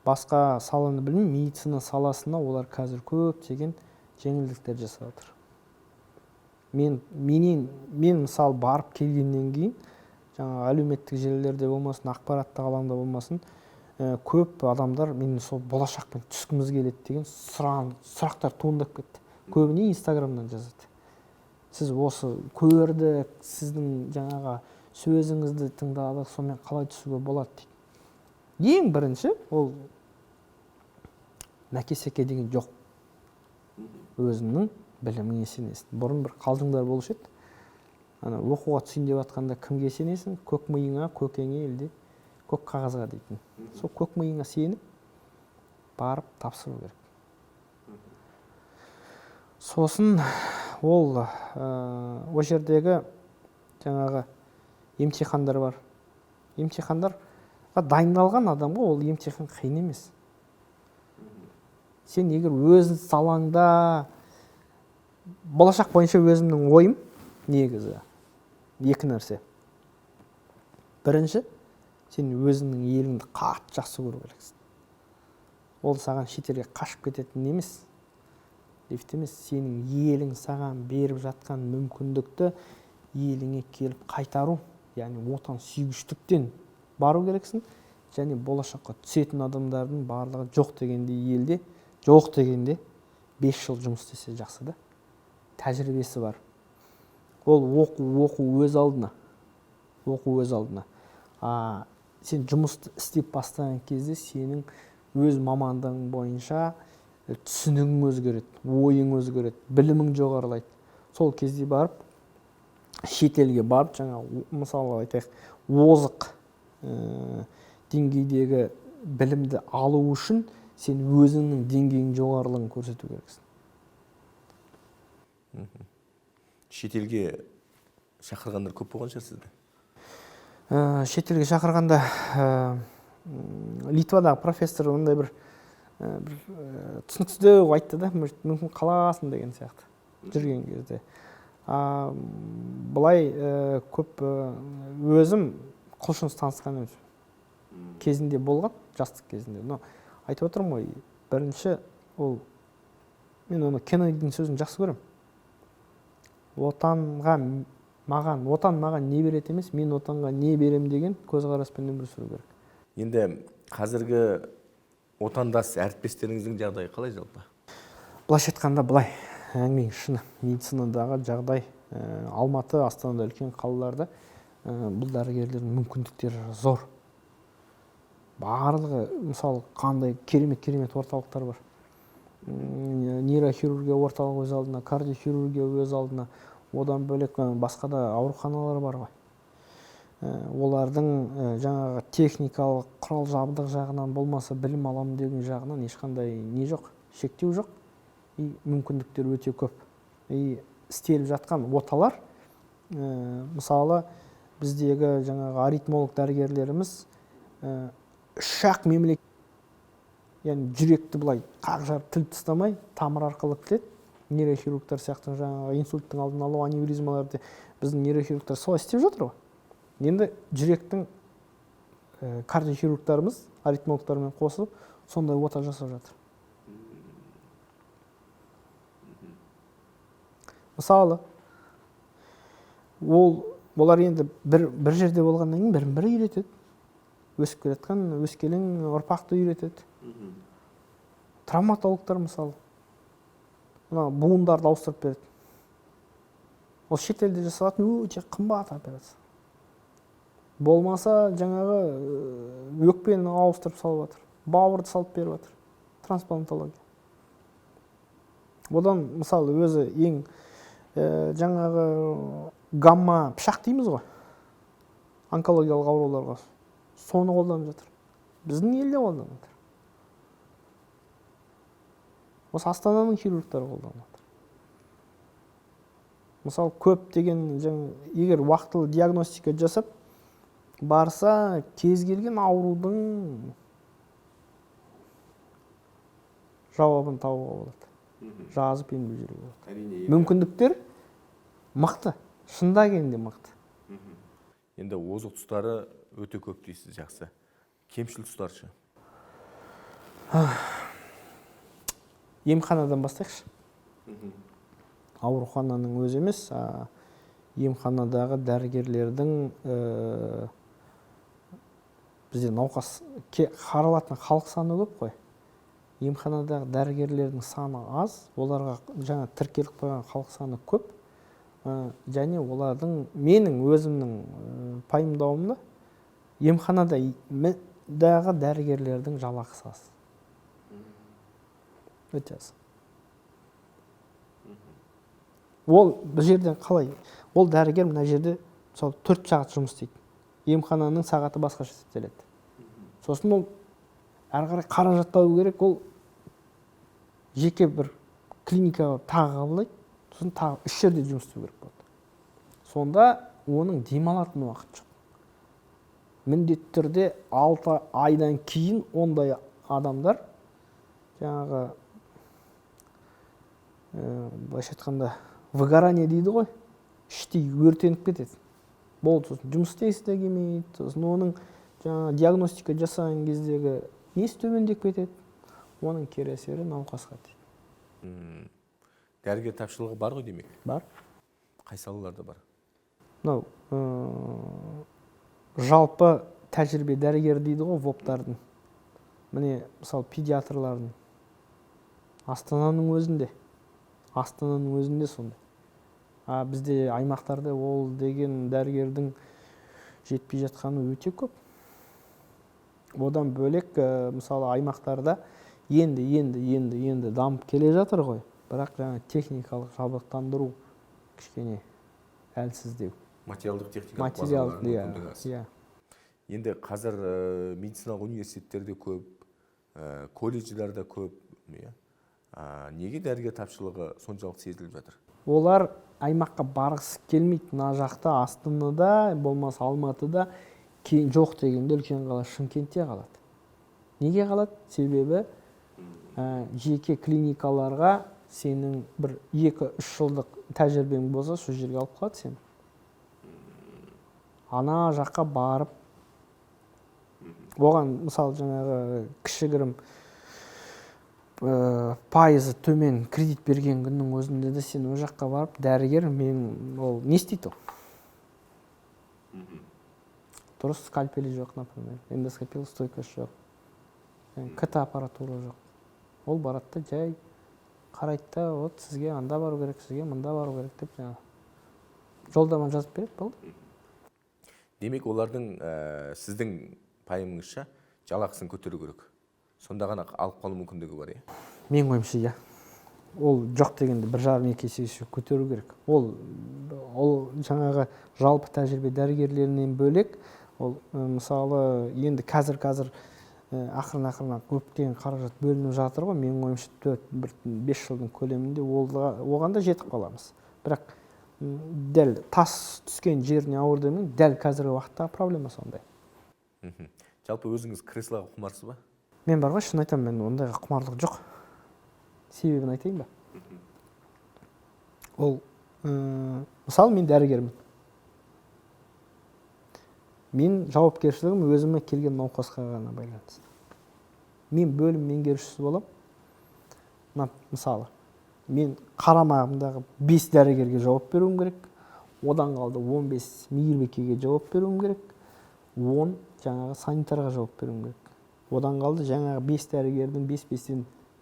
Басқа саланы білмеймін, медицина саласына олар қазір көптеген жеңілдіктер жасап жатыр. Мен мысалы барып келгеннен кейін жаңағы әлеуметтік желілерде болмасын, ақпараттық алаңда болмасын, көп адамдар мен сол болашақпен түскіміз келеді деген сұрақтар туындап кетті. Көбіне Инстаграмнан жазады. Сіз осы көрдік, сіздің жаңағы сөзіңізді тыңдадық, сонымен қалай түсуге болады дейді. Ең бірінші ол мәке-секе деген жоқ. Өзіңнің біліміңе сенесің. Бұрын бір қалжыңдар болушы еді. Ана оқуға түсейін деп жатқанда кімге сенесің? Көк миыңа, көкеңе, елде көк қағазға дейтін. Сол көк миыңа сеніп барып тапсыру керек. Сосын ол ол жердегі жаңағы емтихандар бар. Емтихандарға дайындалған адамға ол емтихан қиын емес. Сен егер өз салаңда, болашақ бойынша өзімнің ойым негізі екі нәрсе. Бірінші, сен өзіңнің еліңді қатты жақсы көру керексің. Ол саған шетелге қашып кететін емес, лифт емес, сенің елің саған беріп жатқан мүмкіндікті еліңе келіп қайтару, яғни отан сүйгіштіктен бару керексің. Және болашаққа түсетін адамдардың барлығы жоқ дегенде елде, жоқ дегенде 5 жыл жұмыс істесе жақсы да. Тәжірибесі бар. Ол оқу өз алдына. Оқу өз алдына. Сен жұмысты істеп бастаған кезде сенің өз мамандығың бойынша түсінігің өзгереді, ойың өзгереді, білімің жоғарылайды. Сол кезде барып шетелге барып, жаңа мысалы айтайық, озық деңгейдегі білімді алу үшін сен өзіңнің деңгейің жоғарылығын көрсету керексің. Шетелге шақырғандар көп болған шығар сізді? Шетелге шақырғанда Литвадағы профессор ондай бір түсініксіздеу айтты да, мүмкін қаласың деген сияқты жүрген кезде. Былай көп өзім құлшыныс танысқан емес. Кезінде болған, жастық кезінде. Но айтып отырмын ғой, бірінші ол, мен оны Кеннедидің сөзін жақсы көремін. Отан маған не береді емес, мен отанға не берем деген көзқараспен өмір сүру керек. Енді қазіргі отандас әріптестеріңіздің жағдайы қалай жалпы? Былайша айтқанда былай, әңгіменің шыны, медицинадағы жағдай, Алматы, Астанада үлкен қалаларда бұл дәрігерлердің мүмкіндіктері зор. Барлығы, мысалы, қандай керемет орталықтар бар. Нейрохирургия орталығы өз алдына, кардиохирургия өз алдына, одан бөлек басқа да ауруханалар бар ғой. Олардың жаңағы техникалық құрал жабдық жағынан болмаса білім аламын деген жағынан ешқандай не жоқ, шектеу жоқ. И мүмкіндіктер өте көп. И істеліп жатқан оталар, мысалы, біздегі жаңағы аритмолог дәрігерлеріміз үш-ақ мемлекет, яғни жүректі былай қақ жарып тіліп тастамай, тамыр арқылы тіледі. Нейрохирургтар сияқты жаңағы инсульттың алдын алу, аневризмаларды біздің нейрохирургтар солай істеп жатыр ғой. Енді жүректің кардиохирургтарымыз аритмологтармен қосылып сондай ота жасап жатыр. Мысалы, олар енді бір жерде болғаннан кейін бірін-бірі үйретеді. Өсіп келе жатқан өскелең ұрпақты үйретеді. Травматологтар мысалы, мына буындарды ауыстырып береді. Ол шетелде жасалатын өте қымбат операция. Болмаса жаңағы өкпені ауыстырып салып жатыр, бауырды салып беріп жатыр. Трансплантология. Одан мысалы өзі ең жаңағы гамма пышақ дейміз ғой, онкологиялық ауруларға, соны қолданып жатыр. Біздің елде қолданып жатыр. Осы Астананың хирургтары қолданып жатыр. Мысалы, көптеген егер уақытылы диагностика жасап барса, кез келген аурудың жауабын табуға болады. Жазып емдеу жүруге болады. Әрине, мүмкіндіктер мықты, шында келгенде мықты. Енді озық тұстары өте көп дейсіз, жақсы. Кемшіл тұстары ше? Емханадан бастайықшы. Аурухананың өзі емес, емханадағы дәрігерлердің, бізде науқас қаралатын халық саны көп қой. Емханадағы дәрігерлердің саны аз, оларға жаңа тіркеліп қойған халық саны көп. Және олардың, менің өзімнің пайымдауымда, емханада дағы дәрігерлердің жалақысы аз. Өте аз. Ол бұл жерден қалай? Ол дәрігер мына жерде мысалы 4 сағат жұмыс істейді. Емхананың сағаты басқаша есептеледі. Сосын ол әрі қарай қаражат табу керек, ол жеке бір клиникаға тағы қабылдайды, сосын тағы 3 жерде жұмыс істеу керек болады. Сонда оның демалатын уақыты жоқ. Міндетті түрде 6 айдан кейін ондай адамдар жаңағы, былайша айтқанда, выгорание дейді ғой, іштей өртеніп кетеді. Болды, сосын жұмыс істегісі де келмейді, сосын оның жаңа диагностика жасаған кездегі несі төмендеп кетеді, оның кері әсері науқасқа тиеді. Дәрігер тапшылығы бар ғой демек? Бар. Қай салаларда бар? Мынау жалпы тәжірибе дәрігер дейді ғой, ВОП-тардың. Міне, мысалы, педиатрлардың Астананың өзінде сондай. А бізде аймақтарда ол деген дәрігердің жетпей жатқаны өте көп. Одан бөлек, мысалы, аймақтарда енді дамып келе жатыр ғой. Бірақ жаңа техникалық жабдықтандыру кішкене әлсіздеу. Материалдық техникалық базалардың мүмкіндігі аз. Иә. Енді қазір медициналық университеттерде көп, колледждерде көп, иә. Неге дәрігер тапшылығы соншалық сезіліп жатыр? Олар аймаққа барғысы келмейді. Мына жақта Астанада, болмаса Алматыда, жоқ дегенде үлкен қала Шымкентте қалады. Неге қалады? Себебі жеке клиникаларға сенің бір 2-3 жылдық тәжірибең болса, сол жерге алып қалады сені. Ана жаққа барып, оған мысалы жаңағы кішігірім пайызы төмен кредит берген күннің өзінде де сен ол жаққа барып дәрігер мен ол не істейді ол? Дұрыс скальпелі жоқ, например, эндоскопиялық стойкасы жоқ, КТ аппаратура жоқ. Ол барады да жай қарайды да, вот сізге анда бару керек, сізге мында бару керек деп жаңағы жолдама жазып береді, болды. Демек, олардың сіздің пайымыңызша жалақысын көтеру керек. Сонда ғана алып қалу мүмкіндігі бар, иә? Менің ойымша, иә. Ол жоқ дегенде 1,5-2 есе көтеру керек. Ол жаңағы жалпы тәжірибе дәрігерлерінен бөлек, ол мысалы енді қазір ақырын-ақырын көптеген қаражат бөлініп жатыр ғой. Менің ойымша 4-5 жылдың көлемінде оған да жетіп қаламыз. Бірақ дәл тас түскен жеріне ауыр демей, дәл қазіргі уақытта проблема сондай. Жалпы өзіңіз креслоға құмарсыз ба? Мен бар ғой, шын айтамын, мен ондайға құмарлық жоқ. Себебін айтайын ба? Ол, мысалы, мен дәрігермін. Мен жауапкершілігім өзіме келген науқасқа ғана байланысты. Мен бөлім меңгерушісі боламын. Мысалы, мен қарамағымдағы 5 дәрігерге жауап беруім керек. Одан қалды 15 мейірбикеге жауап беруім керек. 10 жаңағы санитарға жауап беруім керек. Одан қалды жаңағы 5 дәрігердің 5-5-тен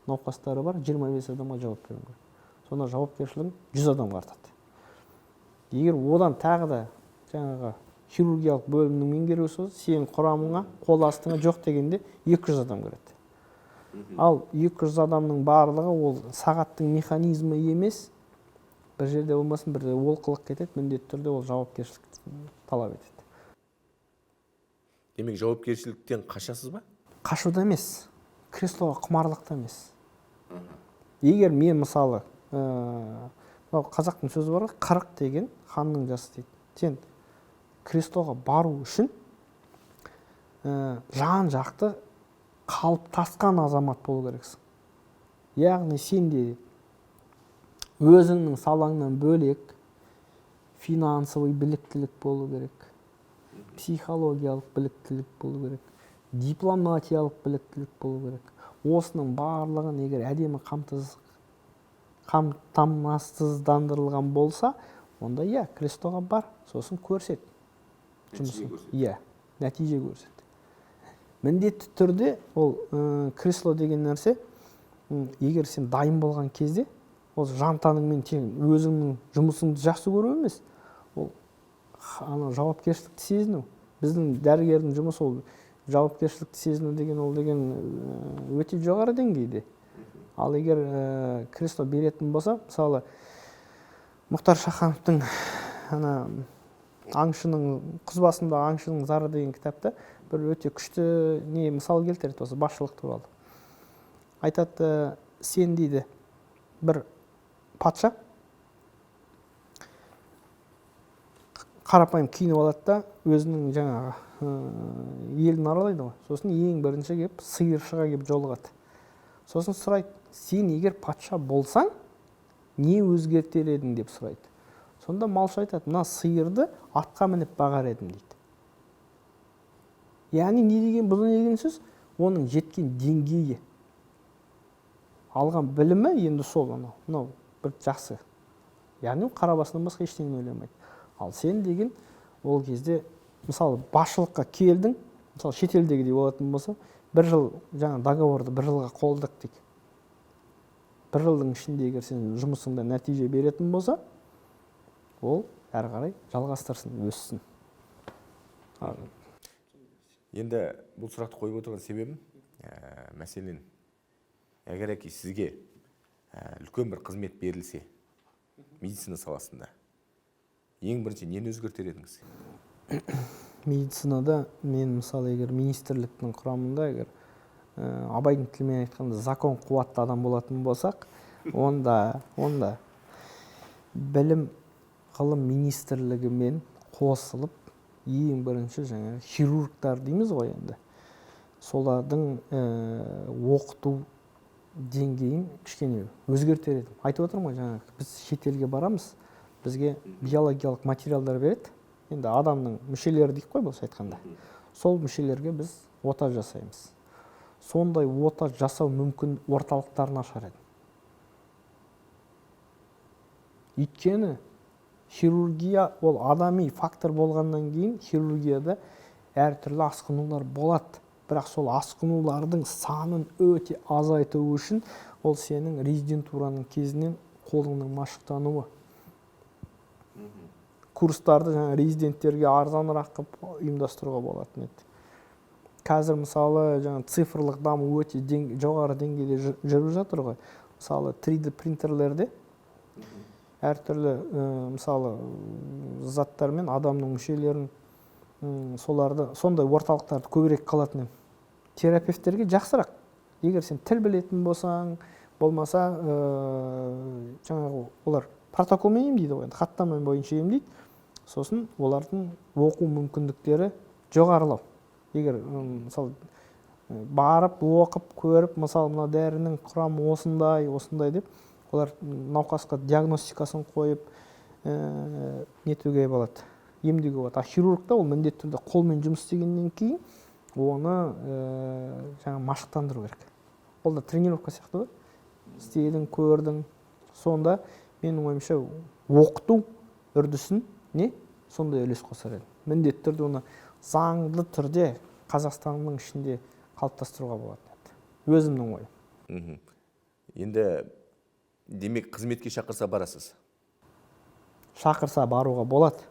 науқастары бар, 25 адамға жауап беруім керек. Сонда жауапкершілігім 100 адамға артады. Егер одан тағы да жаңағы хирургиялық бөлімнің меңгерушісі болса, сенің құрамыңа, қол астыңа жоқ дегенде 200 адам кіреді. Ал 200 адамның барлығы ол сағаттың механизмі емес, бір жерде болмасын, бір жерде олқылық кетеді, міндетті түрде ол жауапкершілік талап етеді. Демек, жауапкершіліктен қашасыз ба? Қашуда емес, креслоға құмарлықта емес. Егер мен мысалы, мынау қазақтың сөзі бар ғой, 40 деген ханның жасы дейді. Сен креслоға бару үшін жан-жақты қалыптасқан азамат болу керексің. Яғни сен де өзіңнің салаңнан бөлек финансовый біліктілік болу керек, психологиялық біліктілік болу керек, дипломатиялық біліктілік болу керек. Осының барлығын егер әдемі қамтамасыздандырылған болса, онда иә, креслоға бар, сосын көрсет. Жұмысын. Иә, нәтиже көрсет. Міндетті түрде ол кресло деген нәрсе, егер сен дайын болған кезде, ол жан тәніңмен тең өзіңнің жұмысыңды жақсы көру емес, ол ана жауапкершілікті сезіну. Біздің дәрігердің жұмысы ол жауапкершілікті сезіну деген, ол деген өте жоғары деңгейде. Ал егер кресло беретін болса, мысалы, Мұхтар Шахановтың ана аңшының құз басында аңшының зары деген кітапта бір өте күшті не мысал келтіреді осы басшылық туралы. Айтады, сен дейді, бір патша қарапайым киініп алады да өзінің жаңағы елін аралайды ғой. Сосын ең бірінші келіп сиыршыға келіп жолығады. Сосын сұрайды, сен егер патша болсаң, не өзгертер едің деп сұрайды. Сонда малшы айтады, мына сиырды атқа мініп бағар едім дейді. Яғни не деген, бұл не деген сөз? Оның жеткен деңгейі, алған білімі енді сол анау, мынау бір жақсы. Яғни ол қара басынан басқа ештеңені ойламайды. Ал сен деген ол кезде, мысалы, басшылыққа келдің, мысалы, шетелдегідей болатын болса, бір жыл жаңа договорды бір жылға қолдық дейік. Бір жылдың ішінде егер сен жұмысыңда нәтиже беретін болса, ол әрі қарай жалғастырсын, өссін. Енді бұл сұрақты қойып отырған себебім, мәселен, егер әке сізге үлкен бір қызмет берілсе, медицина саласында, ең бірінші нені өзгертер едіңіз? Медицинада мен, мысалы, егер министрліктің құрамында, егер Абайдың тілімен айтқанда закон қуатты адам болатын болсақ, онда білім ғылым министрлігімен қосылып, ең бірінші жаңағы хирургтар дейміз ғой енді, солардың оқыту деңгейін кішкене өзгертер едім. Айтып отырмын ғой, жаңағы біз шетелге барамыз, бізге биологиялық материалдар береді. Енді адамның мүшелері дейік қой, былайша айтқанда. Сол мүшелерге біз ота жасаймыз. Сондай ота жасау мүмкін орталықтарын ашар едім. Өйткені хирургия ол адами фактор болғаннан кейін хирургияда әртүрлі асқынулар болады. Бірақ сол асқынулардың санын өте азайту үшін ол сенің резидентураның кезінен қолыңның машықтануы. Курстарды жаңа резиденттерге арзанырақ қылып ұйымдастыруға болатын еді. Қазір мысалы жаңа цифрлық даму өте жоғары деңгейде жүріп жатыр ғой. Мысалы 3D принтерлерде әртүрлі мысалы заттармен адамның мүшелерін соларды сондай орталықтарды көбірек қалатын едім. Терапевттерге жақсырақ. Егер сен тіл білетін болсаң, болмаса жаңағы олар протоколмен емдейді ғой, енді хаттама бойынша емдейді. Сосын олардың оқу мүмкіндіктері жоғарылау. Егер мысалы барып оқып көріп, мысалы мына дәрінің құрамы осындай, осындай деп олар науқасқа диагностикасын қойып нетуге болады, емдеуге болады. А хирургта ол міндетті түрде қолмен жұмыс істегеннен кейін оны жаңа машықтандыру керек. Ол да тренировка сияқты ғой. Істедің, көрдің. Сонда менің ойымша оқыту үрдісін не сондай үлес қосар едім. Міндетті түрде оны заңды түрде Қазақстанның ішінде қалыптастыруға болатын еді. Өзімнің ойым. Енді демек қызметке шақырса барасыз? Шақырса баруға болады.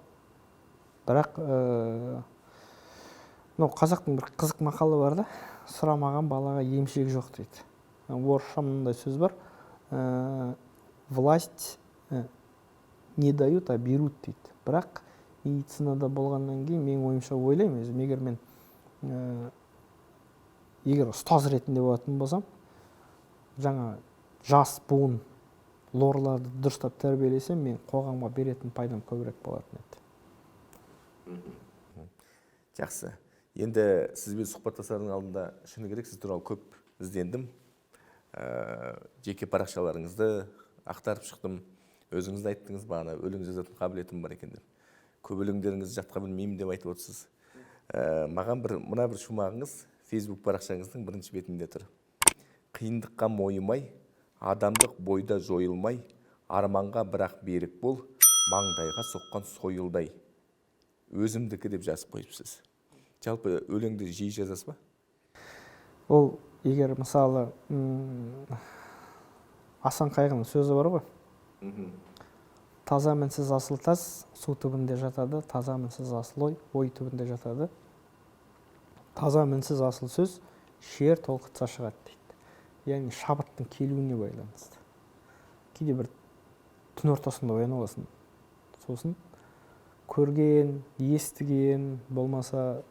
Бірақ қазақтың бір қызық мақалы бар да, сұрамаған балаға емшек жоқ дейді. Орысша мындай сөз бар. Власть не дают, а берут дейді. Бірақ медицинада болғаннан кейін менің ойымша ойлаймын өзім, егер мен егер ұстаз ретінде болатын болсам, жаңа жас буын лорларды дұрыстап тәрбиелесем, мен қоғамға беретін пайдам көбірек болатын еді. Жақсы. Енді сізбен сұхбаттасардың алдында шыны керек, сіз туралы көп іздендім. Жеке парақшаларыңызды ақтарып шықтым. Өзіңіз де айттыңыз бағана, өлең жазатын қабілетім бар екен деп. Көп өлеңдеріңізді жатқа білмеймін деп айтып отырсыз. Маған мына бір шумағыңыз Facebook парақшаңыздың бірінші бетінде тұр. Қиындыққа мойымай, адамдық бойда жойылмай, арманға бірақ берік бол, маңдайға соққан сойылдай. Өзімдікі деп жазып қойыпсыз. Жалпы өлеңді жиі жазасыз ба? Ол егер мысалы Асан Қайғының сөзі бар ғой. Таза мінсіз асыл тас су түбінде жатады, таза мінсіз асыл ой ой түбінде жатады. Таза мінсіз асыл сөз шер толқытса шығады дейді. Яғни шабыттың келуіне байланысты. Кейде бір түн ортасында оянып аласың. Сосын көрген, естіген, болмаса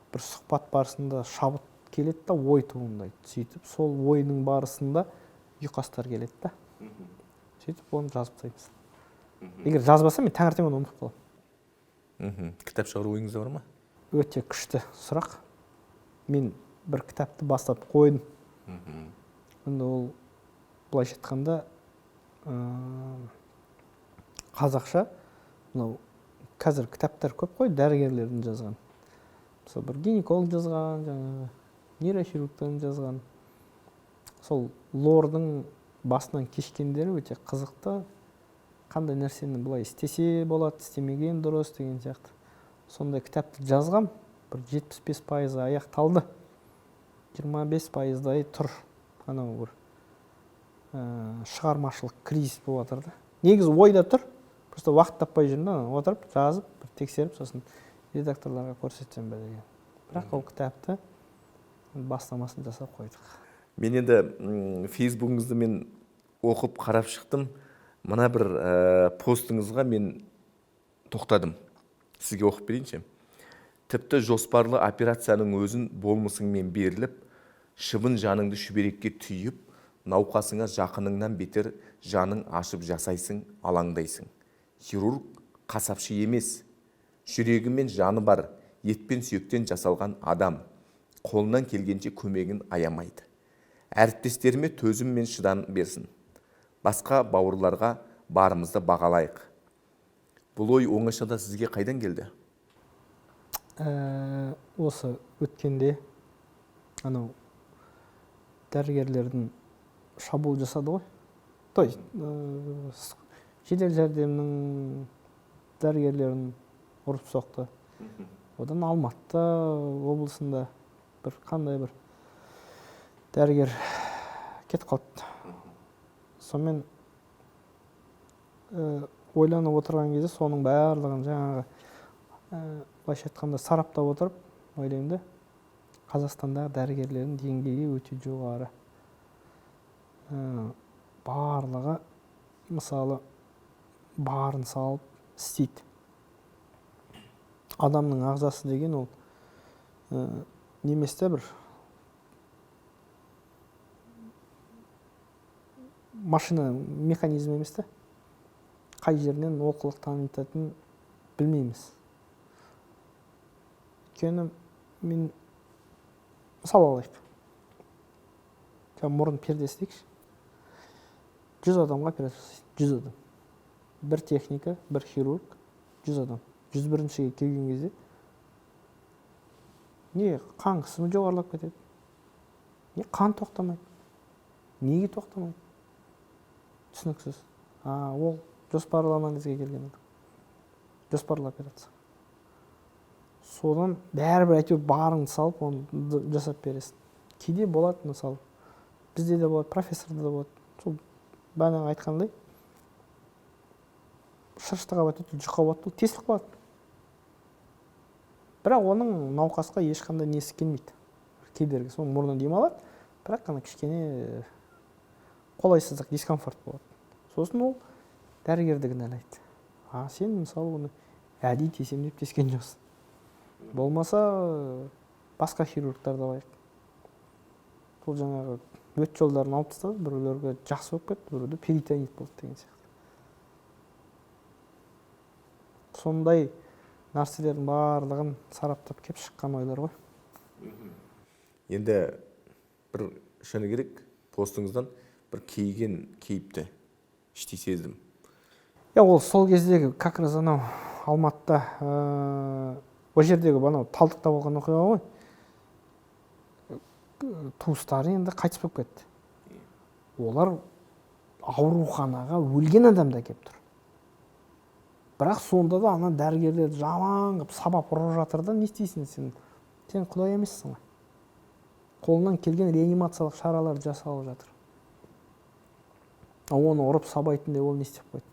бір сұхбат барысында шабыт келеді да ой туындайды. Сөйтіп сол ойдың барысында ұйқастар келеді да. Сөйтіп оны жазып тастаймыз. Егер жазбасам, мен таңертең оны ұмытып қаламын. Кітап шығару ойыңызда бар ма? Өте күшті сұрақ. Мен бір кітапты бастап қойдым. Енді ол былайша айтқанда қазақша, мынау қазір кітаптар көп қой дәрігерлердің жазған. Мысалы бір гинеколог жазған, жаңағы нейрохирургтардың жазған. Сол лордың басынан кешкендері өте қызықты. Қандай нәрсені былай істесе болады, істемеген дұрыс деген сияқты. Сондай кітапты жазғам, бір 75% аяқталды. 25%-дай тұр. Анау бір шығармашылық кризис болып жатыр да. Негізі ойда тұр, просто уақыт таппай жүрмін да, отырып, жазып, бір тексеріп, сосын редакторларға көрсетсем бе деген. Бірақ ол кітапты бастамасын жасап қойдық. Мен енді Фейсбугіңізді мен оқып қарап шықтым. Мына бір постыңызға мен тоқтадым. Сізге оқып берейінші. Тіпті жоспарлы операцияның өзін болмысыңмен беріліп, шыбын жаныңды шүберекке түйіп, науқасыңа жақыныңнан бетер жаның ашып жасайсың, алаңдайсың. Хирург қасапшы емес, жүрегі мен жаны бар, ет пен сүйектен жасалған адам. Қолынан келгенше көмегін аямайды. Әріптестеріме төзім мен шыдам берсін. Басқа бауырларға барымызды бағалайық. Бұл ой оңашада сізге қайдан келді? Осы өткенде анау дәрігерлердің шабуыл жасады ғой. То есть жедел жәрдемнің дәрігерлерін ұрып соқты. Одан Алматы облысында бір қандай бір дәрігер кетіп қалды. Сонымен ойланып отырған кезде соның барлығын жаңағы былайша айтқанда сараптап отырып ойлаймын да, Қазақстандағы дәрігерлердің деңгейі өте жоғары. Барлығы мысалы барын салып істейді. Адамның ағзасы деген ол немесе бір машина механизм емес те, қай жерінен олқылық танытатынын білмейміз. Өйткені мен мысал алайық, мұрын пердесі дейікші, 100 адамға операция жасайды, 100 адам, бір техника, бір хирург, 100 адам. 101-шіге келген кезде не қан қысымы жоғарылап кетеді, не қан тоқтамайды. Неге тоқтамайды? Түсініксіз. Ол жоспарлы анализге келген адам, жоспарлы операция. Содан бәрібір әйтеуір барыңды салып оны жасап бересің. Кейде болады, мысалы бізде де болады, профессорда да болады. Сол бағана айтқандай шырышты қабат өте жұқа болады, ол тесіліп қалады. Бірақ оның науқасқа ешқандай несі келмейді, кедергісі. Оның мұрнынан дем алады, бірақ ана кішкене қолайсыздық, дискомфорт болады. Сосын ол дәрігерді кінәлайды. А сен мысалы оны әдейі тесем деп тескен жоқсың. Болмаса басқа хирургтарды алайық. Сол жаңағы өт жолдарын алып тастады, біреулерге жақсы болып кетті, біреуде перитонит болды деген сияқты. Сондай нәрселердің барлығын сараптап кеп шыққан ойлар ғой. Енді бір шыны керек, постыңыздан бір кейген кейіпті іштей сездім. Ол сол кездегі как раз анау Алматыда, ол жердегі анау Талдықта болған оқиға ғой. Туыстары енді қайтыс болып кетті. Олар ауруханаға өлген адамды әкеліп тұр. Бірақ сонда да ана дәрігерлер жаман қылып сабап ұрып жатыр да, не істейсің сен? Сен құдай емессің ғой. Қолынан келген реанимациялық шаралар жасалып жатыр. А оны ұрып сабайтын деп ол не істеп қойды?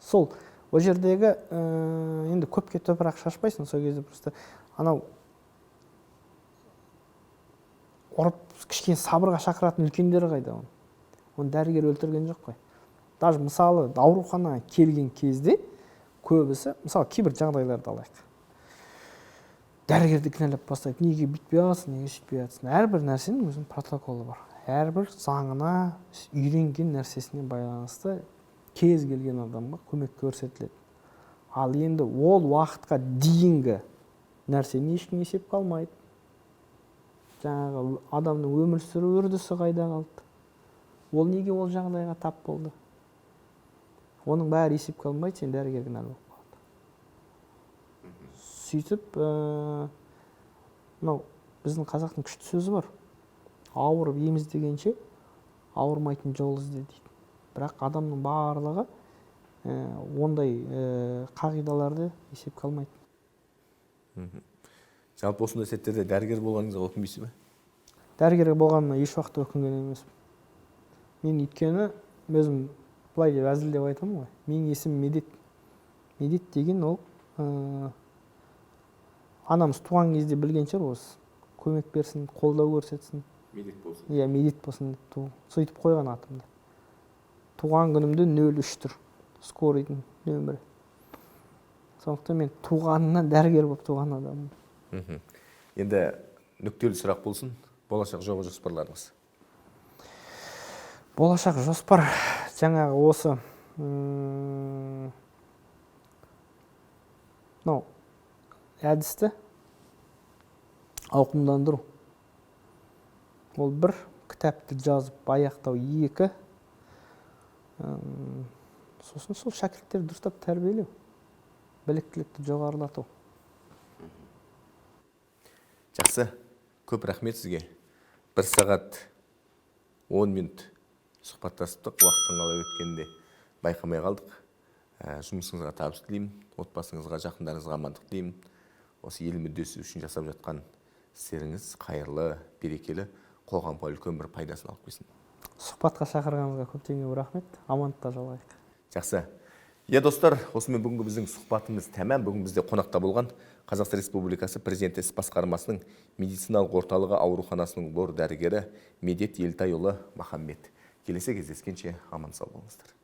Сол ол жердегі енді көпке топырақ шашпайсың, сол кезде просто анау ұрып кішкене сабырға шақыратын үлкендері қайда оны? Оны дәрігер өлтірген жоқ қой. Даже мысалы ауруханаға келген кезде көбісі, мысалы кейбір жағдайларды алайық. Дәрігерді кінәлап бастайды, неге бүйтпей жатсың, неге сөйтпей жатсың. Әрбір нәрсенің өзінің протоколы бар. Әрбір заңына, үйренген нәрсесіне байланысты кез келген адамға көмек көрсетіледі. Ал енді ол уақытқа дейінгі нәрсені ешкім есепке алмайды. Жаңағы адамның өмір сүру үрдісі қайда қалды? Ол неге ол жағдайға тап болды? Оның бәрі есепке алынбайды, сен дәрігер кінәлі болып қалады. Сөйтіп, мынау біздің қазақтың күшті сөзі бар. Ауырып ем іздегенше ауырмайтын жол ізде дейді. Бірақ адамның барлығы ондай қағидаларды есепке алмайды. Жалпы осындай сәттерде дәрігер болғаныңызға өкінбейсіз бе? Дәрігер болғаныма еш уақытта өкінген емеспін. Мен өйткені өзім былай деп әзілдеп айтамын ғой. Менің есімім Медет. Медет деген ол анамыз туған кезде білген шығар, осы көмек берсін, қолдау көрсетсін. Медет болсын. Иә, медет болсын деп сөйтіп қойған атымды. Туған күнімде 03 тұр, скорыйдың нөмірі. Сондықтан мен туғанынан дәрігер болып туған адаммын. Енді нүктелі сұрақ болсын, болашақ жоба жоспарларыңыз. Болашақ жоспар жаңағы осы мынау әдісті ауқымдандыру. Ол бір, кітапты жазып аяқтау, екі, сосын сол шәкірттерді дұрыстап тәрбиелеу, біліктілікті жоғарылату. Жақсы, көп рахмет сізге. 1 сағат 10 минут сұхбаттастық, уақыттың қалай өткенін де байқамай қалдық. Жұмысыңызға табыс тілеймін, отбасыңызға, жақындарыңызға амандық тілеймін. Осы ел мүддесі үшін жасап жатқан істеріңіз қайырлы, берекелі, қоғамға үлкен бір пайдасын алып келсін. Сұхбатқа шақырғаныңызға көптен көп рахмет. Амандықта жолығайық. Жақсы. Иә, достар, осымен бүгінгі біздің сұхбатымыз тәмам. Бүгін бізде қонақта болған Қазақстан Республикасы Президенті іс басқармасының медициналық орталығы ауруханасының лор дәрігері Медет Елтайұлы Махамбет. Келесі кездескенше аман сау болыңыздар.